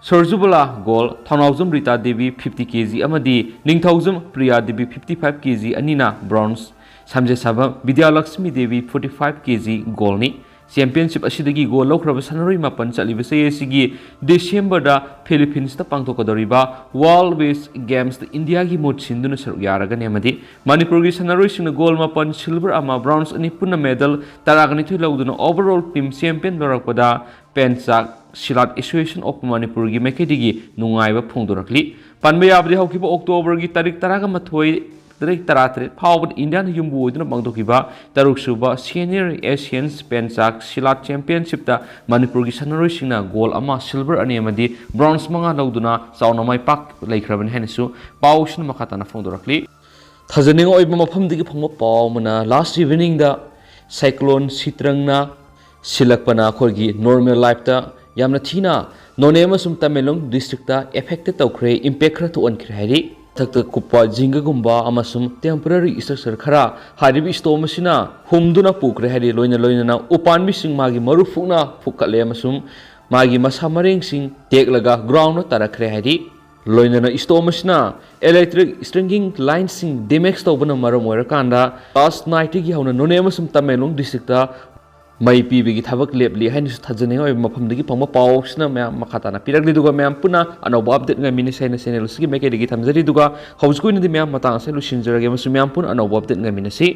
ꯁꯣꯔꯖꯨꯕꯂꯥ gold, Thounaojam Rita Devi fifty kg ꯑꯃꯗꯤ Ningthoujam Priya Devi fifty five kg ꯑꯅꯤꯅ bronze, Samjetsabam Vidyalakshmi Devi forty five kg ꯒꯣꯜꯅꯤ꯫ Championship ꯑꯁꯤꯗꯒꯤ ꯒꯣꯜ ꯂꯧꯈ꯭ꯔꯕ ꯁꯥꯟꯅꯔꯣꯏ ꯃꯥꯄꯟ ꯆꯠꯂꯤꯕ ꯆꯍꯤ ꯑꯁꯤꯒꯤ ꯗꯤꯁꯦꯝꯕꯔꯗ ꯐꯤꯂꯤꯄꯤꯟꯁꯇ ꯄꯥꯡꯊꯣꯛꯀꯗꯧꯔꯤꯕ ꯋꯥꯔꯜ ꯋꯦꯁ ꯒꯦꯝꯁꯇ ꯏꯟꯗꯤꯌꯥꯒꯤ ꯃꯍꯨꯠ ꯁꯤꯟꯗꯨꯅ ꯁꯔꯨꯛ ꯌꯥꯔꯒꯅꯤ ꯑꯃꯗꯤ ꯃꯅꯤꯄꯨꯔꯒꯤ ꯁꯥꯟꯅꯔꯣꯏꯁꯤꯡꯅ ꯒꯣꯜ ꯃꯥꯄꯟ, ꯁꯤꯜꯚꯔ ꯑꯃ, ꯕ꯭ꯔꯣꯟꯖ ꯑꯅꯤ, ꯄꯨꯟꯅ ꯃꯦꯗꯜ ꯇꯔꯥꯒ ꯅꯤꯊꯣꯏ ꯂꯧꯗꯨꯅ ꯑꯣꯚꯔꯑꯣꯜ ꯇꯤꯝ ꯆꯦꯝꯄꯤꯌꯟ ꯂꯧꯔꯛꯄꯗ ꯄꯦꯟꯆꯥꯛ ꯁꯤꯂꯥꯠ ꯑꯦꯁꯣꯁꯤꯌꯦꯁꯟ ꯑꯣꯐ ꯃꯅꯤꯄꯨꯔꯒꯤ ꯃꯥꯏꯀꯩꯗꯒꯤ ꯅꯨꯡꯉꯥꯏꯕ ꯐꯣꯡꯗꯣꯔꯛꯂꯤ꯫ ꯄꯟꯕ ꯌꯥꯕꯗꯤ ꯍꯧꯈꯤꯕ ꯑꯣꯛꯇꯣꯕꯔꯒꯤ ꯇꯥꯔꯤꯛ ꯇꯔꯥꯒ ꯃꯥꯊꯣꯏ ꯇꯔꯦꯠ, ꯇꯔꯥꯇꯔꯦꯠ ꯐꯥꯎꯕꯗ ꯏꯟꯗꯤꯌꯥꯅ ꯌꯨꯝꯕꯨ ꯑꯣꯏꯗꯨꯅ ꯄꯥꯡꯊꯣꯛꯈꯤꯕ ꯇꯔꯨꯛ ꯁꯨꯕ ꯁꯦꯅꯤꯌꯔ ꯑꯦꯁꯤꯌꯟꯁ ꯄꯦꯟꯆꯥꯛ ꯁꯤꯂꯥꯠ ꯆꯦꯝꯄꯤꯌꯟꯁꯤꯞꯇ ꯃꯅꯤꯄꯨꯔꯒꯤ ꯁꯥꯟꯅꯔꯣꯏꯁꯤꯡꯅ ꯒꯣꯜ ꯑꯃ, ꯁꯤꯜꯚꯔ ꯑꯅꯤ ꯑꯃꯗꯤ ꯕ꯭ꯔꯣꯟꯖ ꯃꯉꯥ ꯂꯧꯗꯨꯅ ꯆꯥꯎꯅ ꯃꯥꯏ ꯄꯥꯛ ꯂꯩꯈ꯭ꯔꯕꯅꯤ ꯍꯥꯏꯅꯁꯨ ꯄꯥꯎꯁꯤꯅ ꯃꯈꯥ ꯇꯥꯅ ꯐꯣꯡꯗꯣꯔꯛꯂꯤ꯫ ꯊꯥꯖꯅꯤꯡꯉꯥꯏ ꯑꯣꯏꯕ ꯃꯐꯝꯗꯒꯤ ꯐꯪꯕ ꯄꯥꯎ ꯑꯃꯅ, ꯂꯥꯁ ꯏꯚꯤꯅꯤꯡꯗ ꯁꯥꯏꯀ꯭ꯂꯣꯟ ꯁꯤꯇ꯭ꯔꯪꯅ ꯁꯤꯜꯂꯛꯄꯅ ꯑꯩꯈꯣꯏꯒꯤ ꯅꯣꯔꯃꯦꯜ ꯂꯥꯏꯐꯇ ꯌꯥꯝꯅ ꯊꯤꯅ ꯅꯣꯅꯦ ꯑꯃꯁꯨꯡ ꯇꯃꯦꯡꯂꯣꯡ ꯗꯤꯁꯇ꯭ꯔꯤꯛꯇ ꯑꯦꯐꯦꯛꯇꯦꯠ ꯇꯧꯈ꯭ꯔꯦ, ꯏꯝꯄꯦꯛ ꯈꯔ ꯊꯣꯛꯍꯟꯈ꯭ꯔꯦ ꯍꯥꯏꯔꯤ꯫ ꯃꯊꯛꯇ ꯀꯨꯞꯄ ꯖꯤꯡꯒꯒꯨꯝꯕ ꯑꯃꯁꯨꯡ temporary structure ꯈꯔ ꯍꯥꯏꯔꯤꯕ storm ꯑꯁꯤꯅ ꯍꯨꯝꯗꯨꯅ ꯄꯨꯈ꯭ꯔꯦ ꯍꯥꯏꯔꯤ꯫ ꯂꯣꯏꯅ ꯂꯣꯏꯅꯅ ꯎꯄꯥꯝꯕꯤꯁꯤꯡ ꯃꯥꯒꯤ ꯃꯔꯨ ꯐꯨꯛꯅ ꯐꯨꯛꯀꯠꯂꯦ ꯑꯃꯁꯨꯡ ꯃꯥꯒꯤ ꯃꯁꯥ ꯃꯔꯦꯡꯁꯤꯡ ꯇꯦꯛꯂꯒ ground ꯇꯥꯔꯛꯈ꯭ꯔꯦ ꯍꯥꯏꯔꯤ꯫ ꯂꯣꯏꯅꯅ storm ꯑꯁꯤꯅ electric stringing lineꯁꯤꯡ damage ꯇꯧꯕꯅ ꯃꯔꯝ ꯑꯣꯏꯔꯀꯥꯟꯗ last nightꯇꯒꯤ ꯍꯧꯅ ꯅꯣꯅꯦ ꯑꯃꯁꯨꯡ ꯇꯃꯦꯡꯂꯣꯡ districtꯇ ꯃꯩ ꯄꯤꯕꯒꯤ ꯊꯕꯛ ꯂꯦꯞꯂꯤ ꯍꯥꯏꯅꯁꯨ ꯊꯥꯖꯅꯤꯡꯉꯥꯏ ꯑꯣꯏꯕ ꯃꯐꯝꯗꯒꯤ ꯐꯪꯕ ꯄꯥꯎꯁꯤꯅ ꯃꯌꯥꯝ ꯃꯈꯥ ꯇꯥꯅ ꯄꯤꯔꯛꯂꯤ꯫ ꯑꯗꯨꯒ ꯃꯌꯥꯝ ꯄꯨꯟꯅ ꯑꯅꯧꯕ update ꯉꯥꯏꯃꯤꯟꯅꯁꯤ ꯍꯥꯏꯅ channel ꯑꯁꯤꯒꯤ ꯃꯥꯏꯀꯩꯗꯒꯤ ꯊꯝꯖꯔꯤ꯫ ꯑꯗꯨꯒ ꯍꯧꯖꯤꯛꯀꯤ ꯑꯣꯏꯅꯗꯤ ꯃꯌꯥꯝ ꯃꯇꯥꯡ ꯑꯁꯤꯗ ꯂꯣꯏꯁꯤꯟꯖꯔꯒꯦ ꯑꯃꯁꯨꯡ ꯃꯌꯥꯝ ꯄꯨꯟꯅ ꯑꯅꯧꯕ update ꯉꯥꯏꯃꯤꯟꯅꯁꯤ꯫